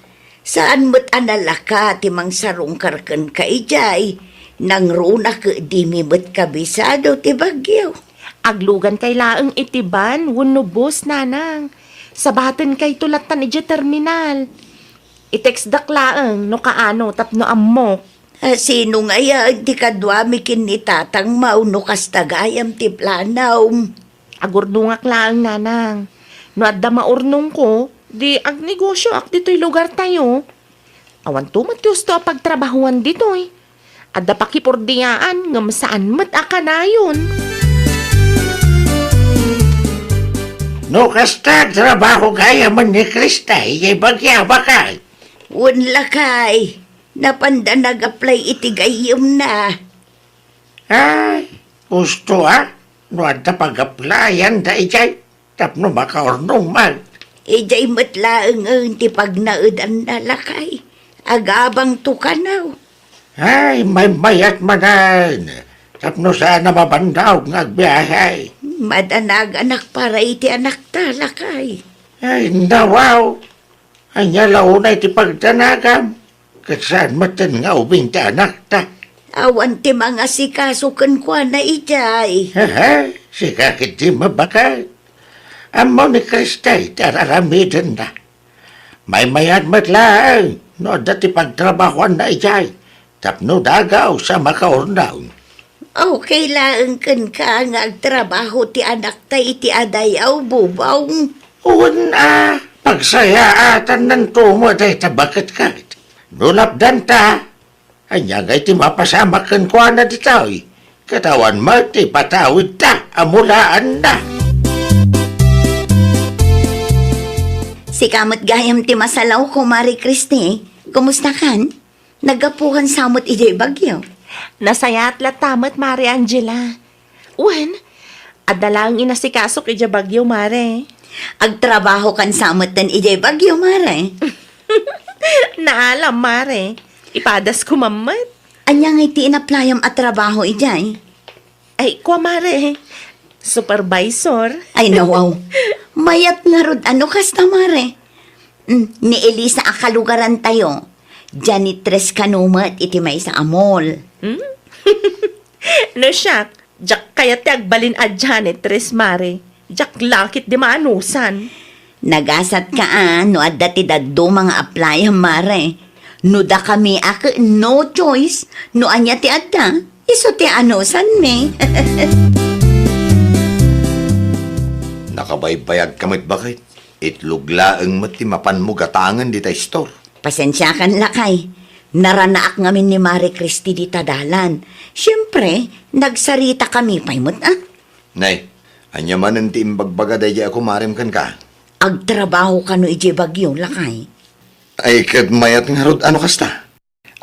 Saan met a nalaka ti mangsarungkar kenka idiay. Nangruna ketdimi met kabisado ti Baguio. Aglugankay laeng iti van wenno bus, nanang. Sabatenkayto lattan idiay terminal. I-textdak laeng no kaano tapno ammok. A, sino ngayen ti kaduami ken ni tatangmo no kasta gayam ti planom? Agurnongak laeng, nanang. No adda maurnongko, di agnegosioak ditoy lugartayo. Awanto met ti husto a pagtrabahoan ditoy. Adda pakipurdiaan ngem saan met a kanayon. No kasta, trabaho gayamen ni Krista idiay Baguio, baket? Wen, lakay, napanda nag-apply iti gayyemna. Ay, husto a, no adda pag-applyanda idiay tapno makaurnong man. Idiay met laengen ti pagnaedanna, lakay. Agabangto kano. Ay, maymayat manen tapno saan a mabannog nga agbiahe. Madanaganak para iti anakta, lakay. Ay, nawaw. Ania la unay ti pagdanagam? Ket saan metten nga ubing ti anakta? Awan ti mangasikaso kenkuana idiay. Hehe, Sika ketdi met baket. Ammo ni Christy ti ar-aramidenna. Maymayat met laeng no adda ti pagtrabahoanna idiay tapno dagaw sa makaurnaw. Okay laeng kenka nga agtrabaho ti anakta iti adayaw, Bubong. Wen a, pagsayaatannan to met dayta baket ket. No lapdanta, ania ngay ti mapasamak kenkuana ditoy? Ket awan met ti patawidta a mulaanna. Sika met gayam ti masalaw, Kumare Christy. Kumustakan? Naggapukan sa met idiay Baguio? Nasayaat latta met, Mare Angela. Wen, adda laeng inasikasok idiay Baguio, Mare. Agtrabahokan sa metten idiay Baguio, Mare. Naalam, Mare. Ipadas ko mammet. Ania ngay ti inaplayam a trabaho idiay? Ay, kua, Mare. Supervisor. Ay, nawaw. Mayat ngarud a no kasta, Mare. Mm, ni Elisa a kalugarantayo. Janitress kano met iti maysa a mall. Hmm? No siak, diak kayat ti agbalin a janitress, Mare. Diak la ketdi maanusan. Nagasat ka a, no adda ti dadduma nga aplayam, Mare. No dakami a ket no choice, no ania ti adda, isu ti anusanmi. Nakabaybayag ka met baket. Itlog laeng met ti mapanmo gatangen dita store. Pasensiakan, lakay. Naranaak ngamin ni Mare Christy dita dalan. Siempre, nagsaritakami pay met, a. Nay, ania manen ti imbagbaga daydiay a kumarem kenka? Agtrabaho kano idiay Baguio, lakay. Ay, ket mayat ngarud a no kasta.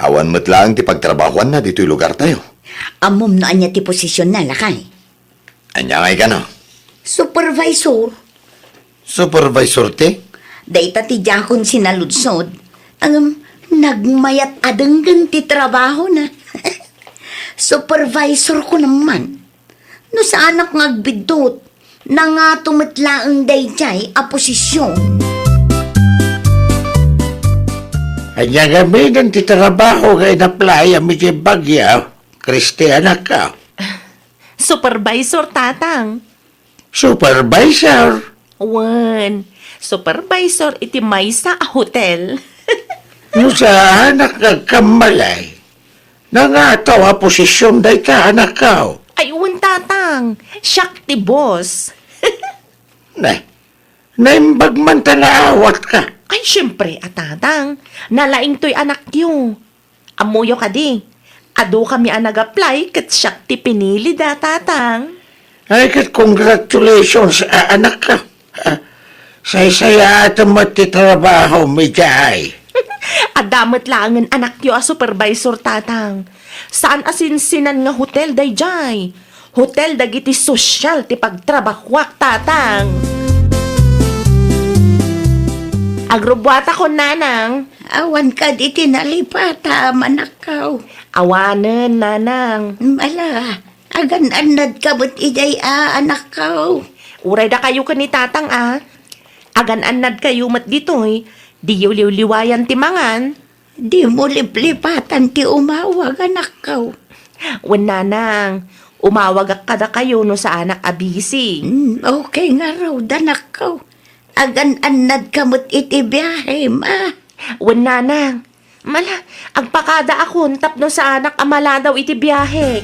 Awan met laeng ti pagtrabahoanna ditoy lugartayo. Ammom no ania ti posisionna, lakay? Ania ngay kano? Supervisor. Supervisor ti? Dayta ti diakon sinaludsod. Ngem nagmayat a denggen ti trabahona. Supervisor ko naman. No saanak nga agbiddut, nangato met laeng daydiay a posision. Ania ngamin ti trabaho nga inaplayam idiay Baguio, Christy, anakko? Supervisor, Tatang. Supervisor? Wen, supervisor iti maysa a hotel. No saanak nga agkammalay, nangato a posision dayta, anakko? Ay, wen, Tatang. Siak ti boss. Ne, naimbag man ta naawatka. Ay, siempre, a Tatang. Nalaing toy anakyo. Ammoyo kadi, adu kami a nag-apply ket siak ti pinilida, Tatang. Ay, ket congratulations, a, anakko. Ah, saysayaatem met ti trabahom idiay. Adda met laengen anakyo a supervisor, Tatang. Saan a sinsinan nga hotel daydiay. Hotel dagiti sosyal ti pagtrabahoak, Tatang. Agrubbuatakon, Nanang. Awan kadi ti nalipatam, anakko. Awanen, Nanang. Ala, agan-annadka met idiay a, anakko. Uray dakayo ken ni Tatang a. Agan-annadkayo met ditoy, diyo liwliwayan ti mangan. Dimo liplipatan ti umawag, anakko. Wen, Nanang, umawagak kadakayo no saanak a busy. Hmm, okay ngarud, anakko. Agan-annadka met iti biahem, a. Wen, Nanang. Mala, agpakadaakon tapno saanak a maladaw iti biahek.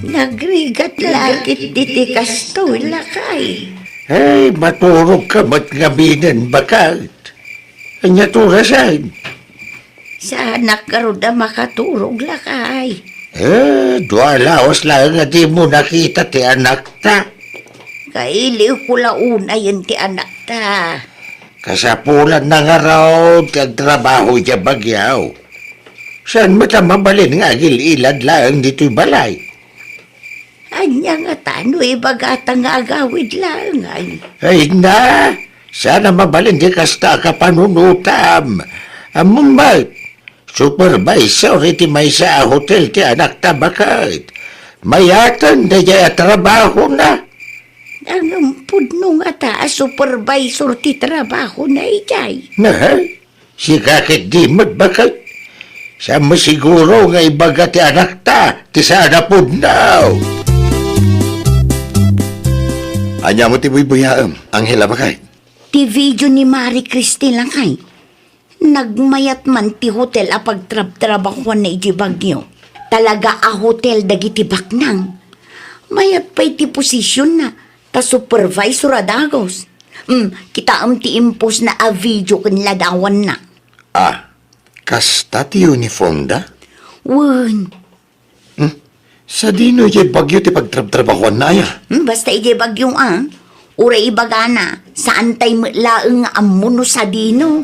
Nagrigat la ket iti kastoy, lakay. Ay, maturogka met ngaminen, baket. Ania ti orasen? Saanak ngarud a makaturog, lakay. Eh, dua lawas laeng a dimo nakita ti anakta. Kailiwko la unayen ti anakta. Kasapulanna ngarud ti agtrabaho idiay Baguio. Saan met a mabalin nga agil-ilad laeng ditoy balay? Ania ngata no ibagata nga agawid laengen? Ay na, saan a mabalin ti kasta a kapanunotam. Ammom met, supervisor iti maysa a hotel ti anakta, baket. Mayaten daydiay a trabahona. Ngem pudno ngata a supervisor ti trabahona idiay? Nahay, sika ketdi met, baket. Saan met siguro nga ibaga ti anakta ti saan a pudno? Ania met ti buybuyaem, Angela, baket? Ti video ni Marie Christine, lakay. Nagmayat man ti hotel a pagtrabtrabahuanna idiay Baguio. Talaga a hotel dagiti baknang. Mayat pay ti posisionna, ta supervisor a dagus. Hmm, kitaem ti impostna a video ken ladawanna. Ah, kasta ti uniformda? Wen. Hmm? Sadino idiay Baguio ti pagtrabtrabahuanna aya? Hmm, basta idiay Baguio, ah. Uray ibagana, saan tay met laeng nga ammo no sadino.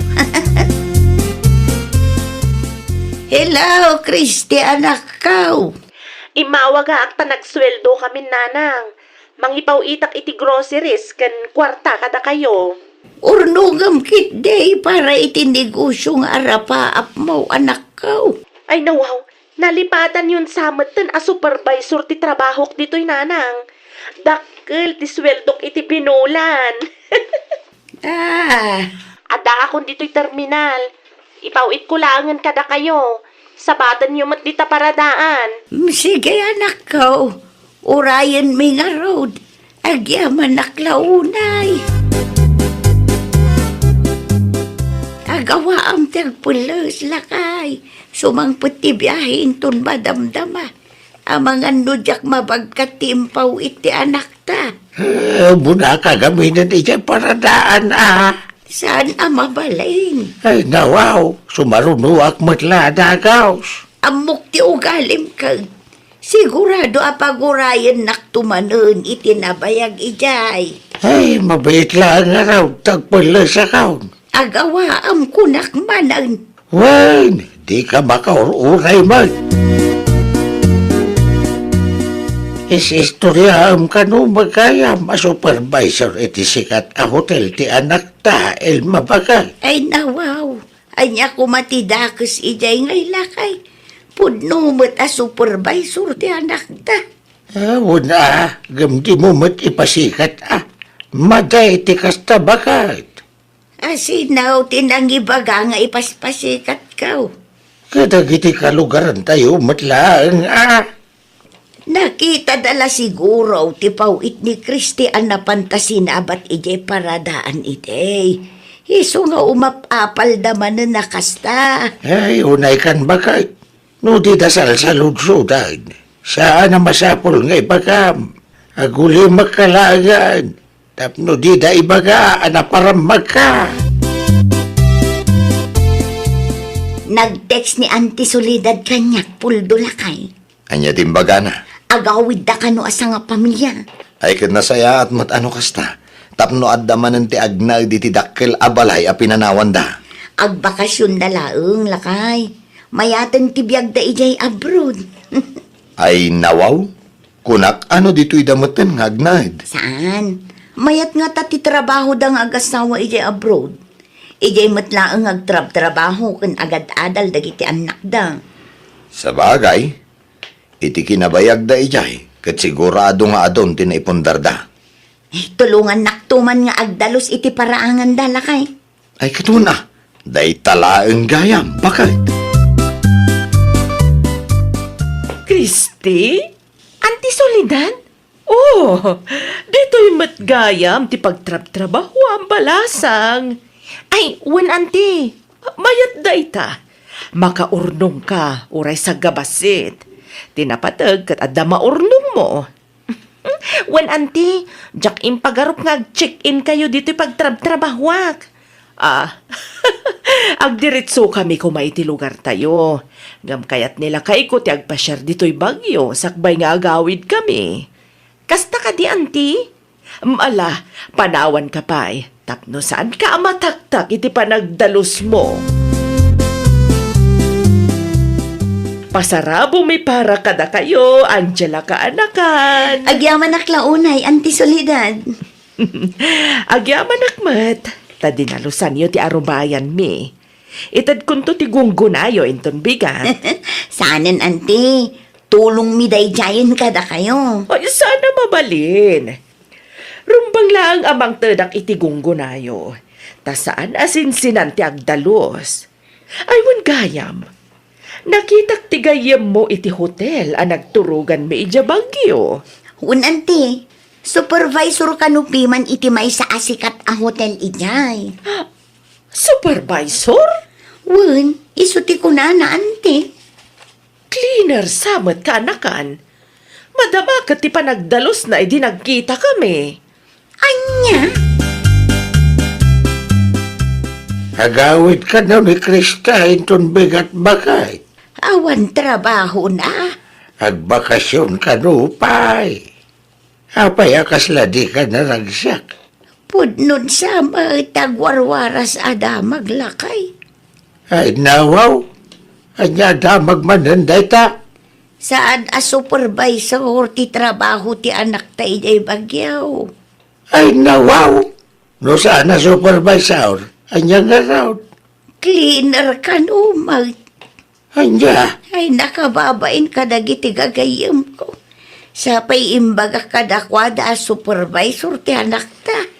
Hello, Christy, anakko. Immawagaak ta nagsueldo kamin, nanang. Mangipaw-itak iti groceries ken kuarta kadakayo. Urnongem ketdi para iti negosio nga arapaapmo, anakko. Ay, nawaw, nalipatanyon sa metten a supervisor ti trabahok ditoy, nanang. Dakkel ti sueldok iti binulan. Ah. Addaakon ditoy terminal. Ipaw-itko laengen kadakayo. Sabatenyo met dita paradaan. Mm, sige, anakko. Urayenmi ngarud. Agyamanak la unay. Agawaam ti agpelles, lakay. Sumangpet ti biahe inton madamdama. Amangan no diak mabagkat ti impaw-it ti anakta. Eh, umuna ka gaminen idiay paradaan, ah. Saan a mabalin? Ay, nawaw, sumarunoak met la a dagus. Ammok ti ugalim ken. Sigurado a pagurayennak to manen iti nabayag idiay. Ay, mabiit laeng ngarud, tagpellesakon. Agawaam kunak manen. Wen, dika makaur-uray met. Is-istoriaem kano met gayam a supervisor iti sikat a hotel ti anakta, Elma, baket? Ay, nawaw. Ania koma ti dakes idiay nga ilakay? Pudno met a supervisor ti anakta. Ah, wen a, ngem dimo met ipasikat a. Madi ti kasta, baket. Asino ti nangibaga nga ipaspasikatko? Kadagiti kalugarantayo met laeng a. Nakitada la siguro ti paw-it ni Christy a napan ta sinabat idiay paradaan idi. Isu nga umap-apalda manen a kasta. Ay, unaykan, baket. No dida salsaludsodan, saan a masapul nga ibagam. Agulimakka laengen, tapno dida ibaga a naparammagka. Nag-text ni Auntie Soledad kaniak, Puldo, lakay. Ania ti imbagana? Agawidda kano a sangapamilia. Ay, ket nasayaat met a no kasta, tapno adda manen ti agnaed iti dakkel a balay a pinanawanda. Agbakasionda laeng, lakay. Mayaten ti biagda idiay abroad. Ay, nawaw? Kunak, ano ditoy da metten nga agnaed? Saan? Mayat ngata ti trabahoda nga agasawa idiay abroad. Idiay met laeng nga agtrabtrabaho ken agad-adal dagiti annakda. Sabagay, iti kinabayagda idiay, ket sigurado nga adun ti naipundarda. Eh, tulongannakto man nga agdalus iti paraanganda, lakay. Ay, ket wen a, dayta laeng gayam, baket. Christy? Auntie Soledad? Oh, ditoy met gayam ti pagtrabtrabahoam, balasang. Ay, wen, Auntie. Mayat dayta. Makaurnongka, uray saggabassit. Ti napateg ket adda maurnongmo. Wen, Auntie, diak impagarup nga ag-check-in kayo ditoy pagtrabtrabahoak. Ah, agdiretsokami koma iti lugartayo. Ngem kayat ni lakayko ti agpasiar ditoy Baguio sakbay nga agawidkami. Kasta kadi, Auntie? Mm, ala, panawanka pay. Tapno saanka a mataktak iti panagdalusmo. Pasarabomi para kadakayo, Angela kaanakan. Agyamanak la unay, Auntie Soledad. Agyamanak met, ta dinalusanyo ti arubayanmi. Itedkonto ti gunggonayo inton bigat. Saanen, Auntie. Tulongmi daydiayen kadakayo. Ay, saan a mabalin. Rumbeng laeng a mangtedak iti gunggonayo, ta saan a sinsinan ti agdalus. Ay, wen gayam, Nakitak ti gayyemmo iti hotel a nagturoganmi idiay Baguio. Wen, anti, supervisor kano piman iti maysa a sikat a hotel idiay. Supervisor? Wen, isu ti kunana, anti. Cleaner sa met kaanakan. Madama ket ti panagdalusna idi nagkitakami. Ania? Agawid kano ni Krista inton bigat bakay? Awan trabahona. Agbakasyon kano pay. Apay a kasla dika naragsak? Pudno sa met agwarwaras a damag, lakay. Ay, nawaw. Ania a damag manen dayta? Saan a supervisor ti trabaho ti anakta idiay Baguio. Ay, nawaw. No saan a supervisor, ania ngarud? Cleaner kano met. Ania? Ay, nakababain kadagiti gagayyemko. Sa pay imbagak kadakuada a supervisor ti anakta.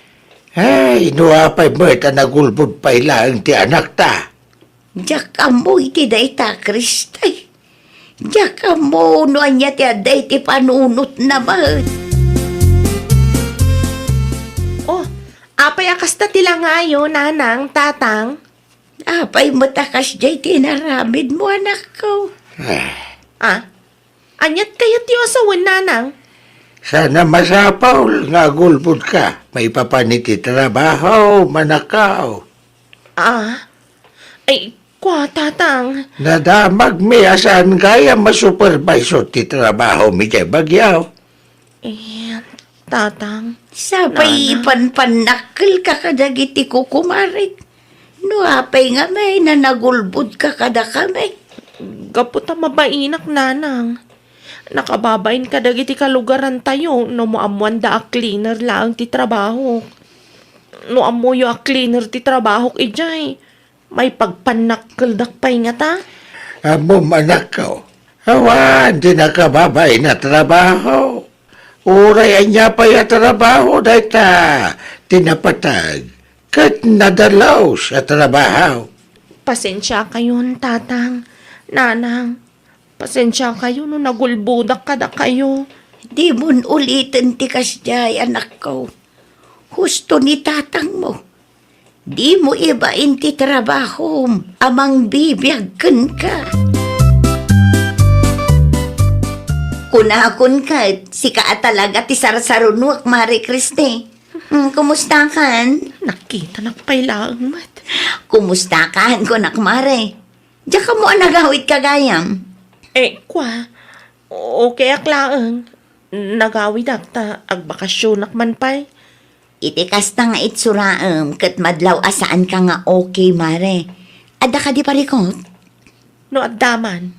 Ay, no apay met a nagulbod pay laeng ti anakta? Diak ammo iti dayta, Kristay. Diak ammo no ania ti adda iti panunotna met. Oh, apay a kasta ti langayo, nanang, tatang? Apay met a kasdiay ti inaramidmo, anakko? Ah. Ah? Aniat kayatyo a sawen, nanang? Saan a masapul nga agulbodka maipapan iti trabaho, manakaw. Ah? Ay, kua, tatang. Nadamagmi a saan gayam a supervisor ti trabahomi idiay Baguio. Eh, tatang. Sapay Nana. Ipanpannakkelka kadagiti kukumarik. No apay ngamin a nagulbodka kadakami? Gapu ta mabainak, nanang. Nakababain kadagiti kalugarantayo no maammoanda a cleaner laeng ti trabahok. No ammoyo a cleaner ti trabahok idiay, maipagpannakkeldak pay ngata? Ammom, anakko, awan ti nakababain a trabaho. Uray ania pay a trabaho dayta ti napateg ket nadalus a trabaho. Pasensiakayon, tatang, nanang. Pasensiakayo no nagulbodak kadakayo. Dimon uliten ti kasdiay, anakko. Husto ni tatangmo. Dimo ibain ti trabahom a mangbibiag kenka. Kunakon ket, sika a talaga ti sarsarunoak, Mare Christy. Hmm, kumustakan? Nakitanak pay laeng met. Kumustakan, kunak, Mare? Diak ammo a nagawidka gayam. Eh, kua, okayak laeng. Nagawidak ta agbakasyonak man pay. Iti kasta nga itsuraem ket madlaw a saanka nga okay, Mare. Adda kadi parikut? No adda man,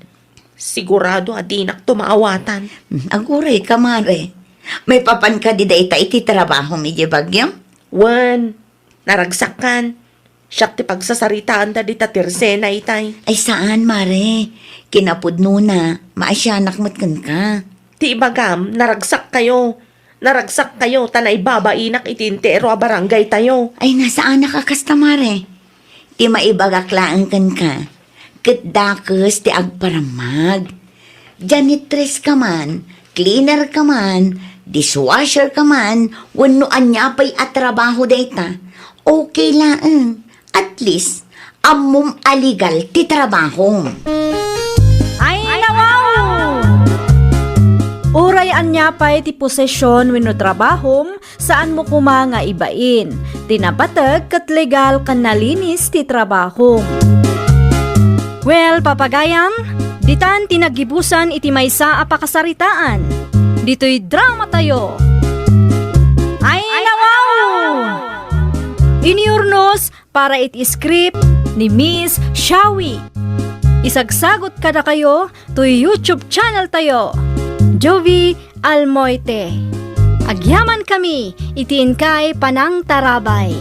sigurado a dinakto maawatan. Hmm, agurayka, Mare. Maipapan kadi dayta iti trabahom idiay Baguio? Wen, naragsakkan. Siak ti pagsasaritaanda dita tirsena itay. Ay, saan, Mare. Kinapudnona, maasianak met kenka. Ti ibagam, naragsakkayo. Naragsakkayo ta naibabainak iti entero a barangaytayo. Ay, nasaanak a kasta, Mare. Ti maibagak laeng kenka, ket dakes ti agparammag. Janitress ka man, cleaner ka man, dishwasher ka man, wenno ania pay a trabaho dayta, okay laeng. At least, ammom a legal ti trabahom. Ay, nawaw! Uray ania pay ti posisyon wenno trabahom, saanmo koma nga ibain. Ti napateg ket legal ken nalinis ti trabahom. Well, papagayam, ditan ti naggibusan iti maysa a pakasaritaan. Ditoy dramatayo. Ay, nawaw! Inyurnos para iti script ni Miss Shawi. Isagsagot kadakayo toy YouTube channel tayo, Jovie Almoite. Agyamankami iti inkay panangtarabay.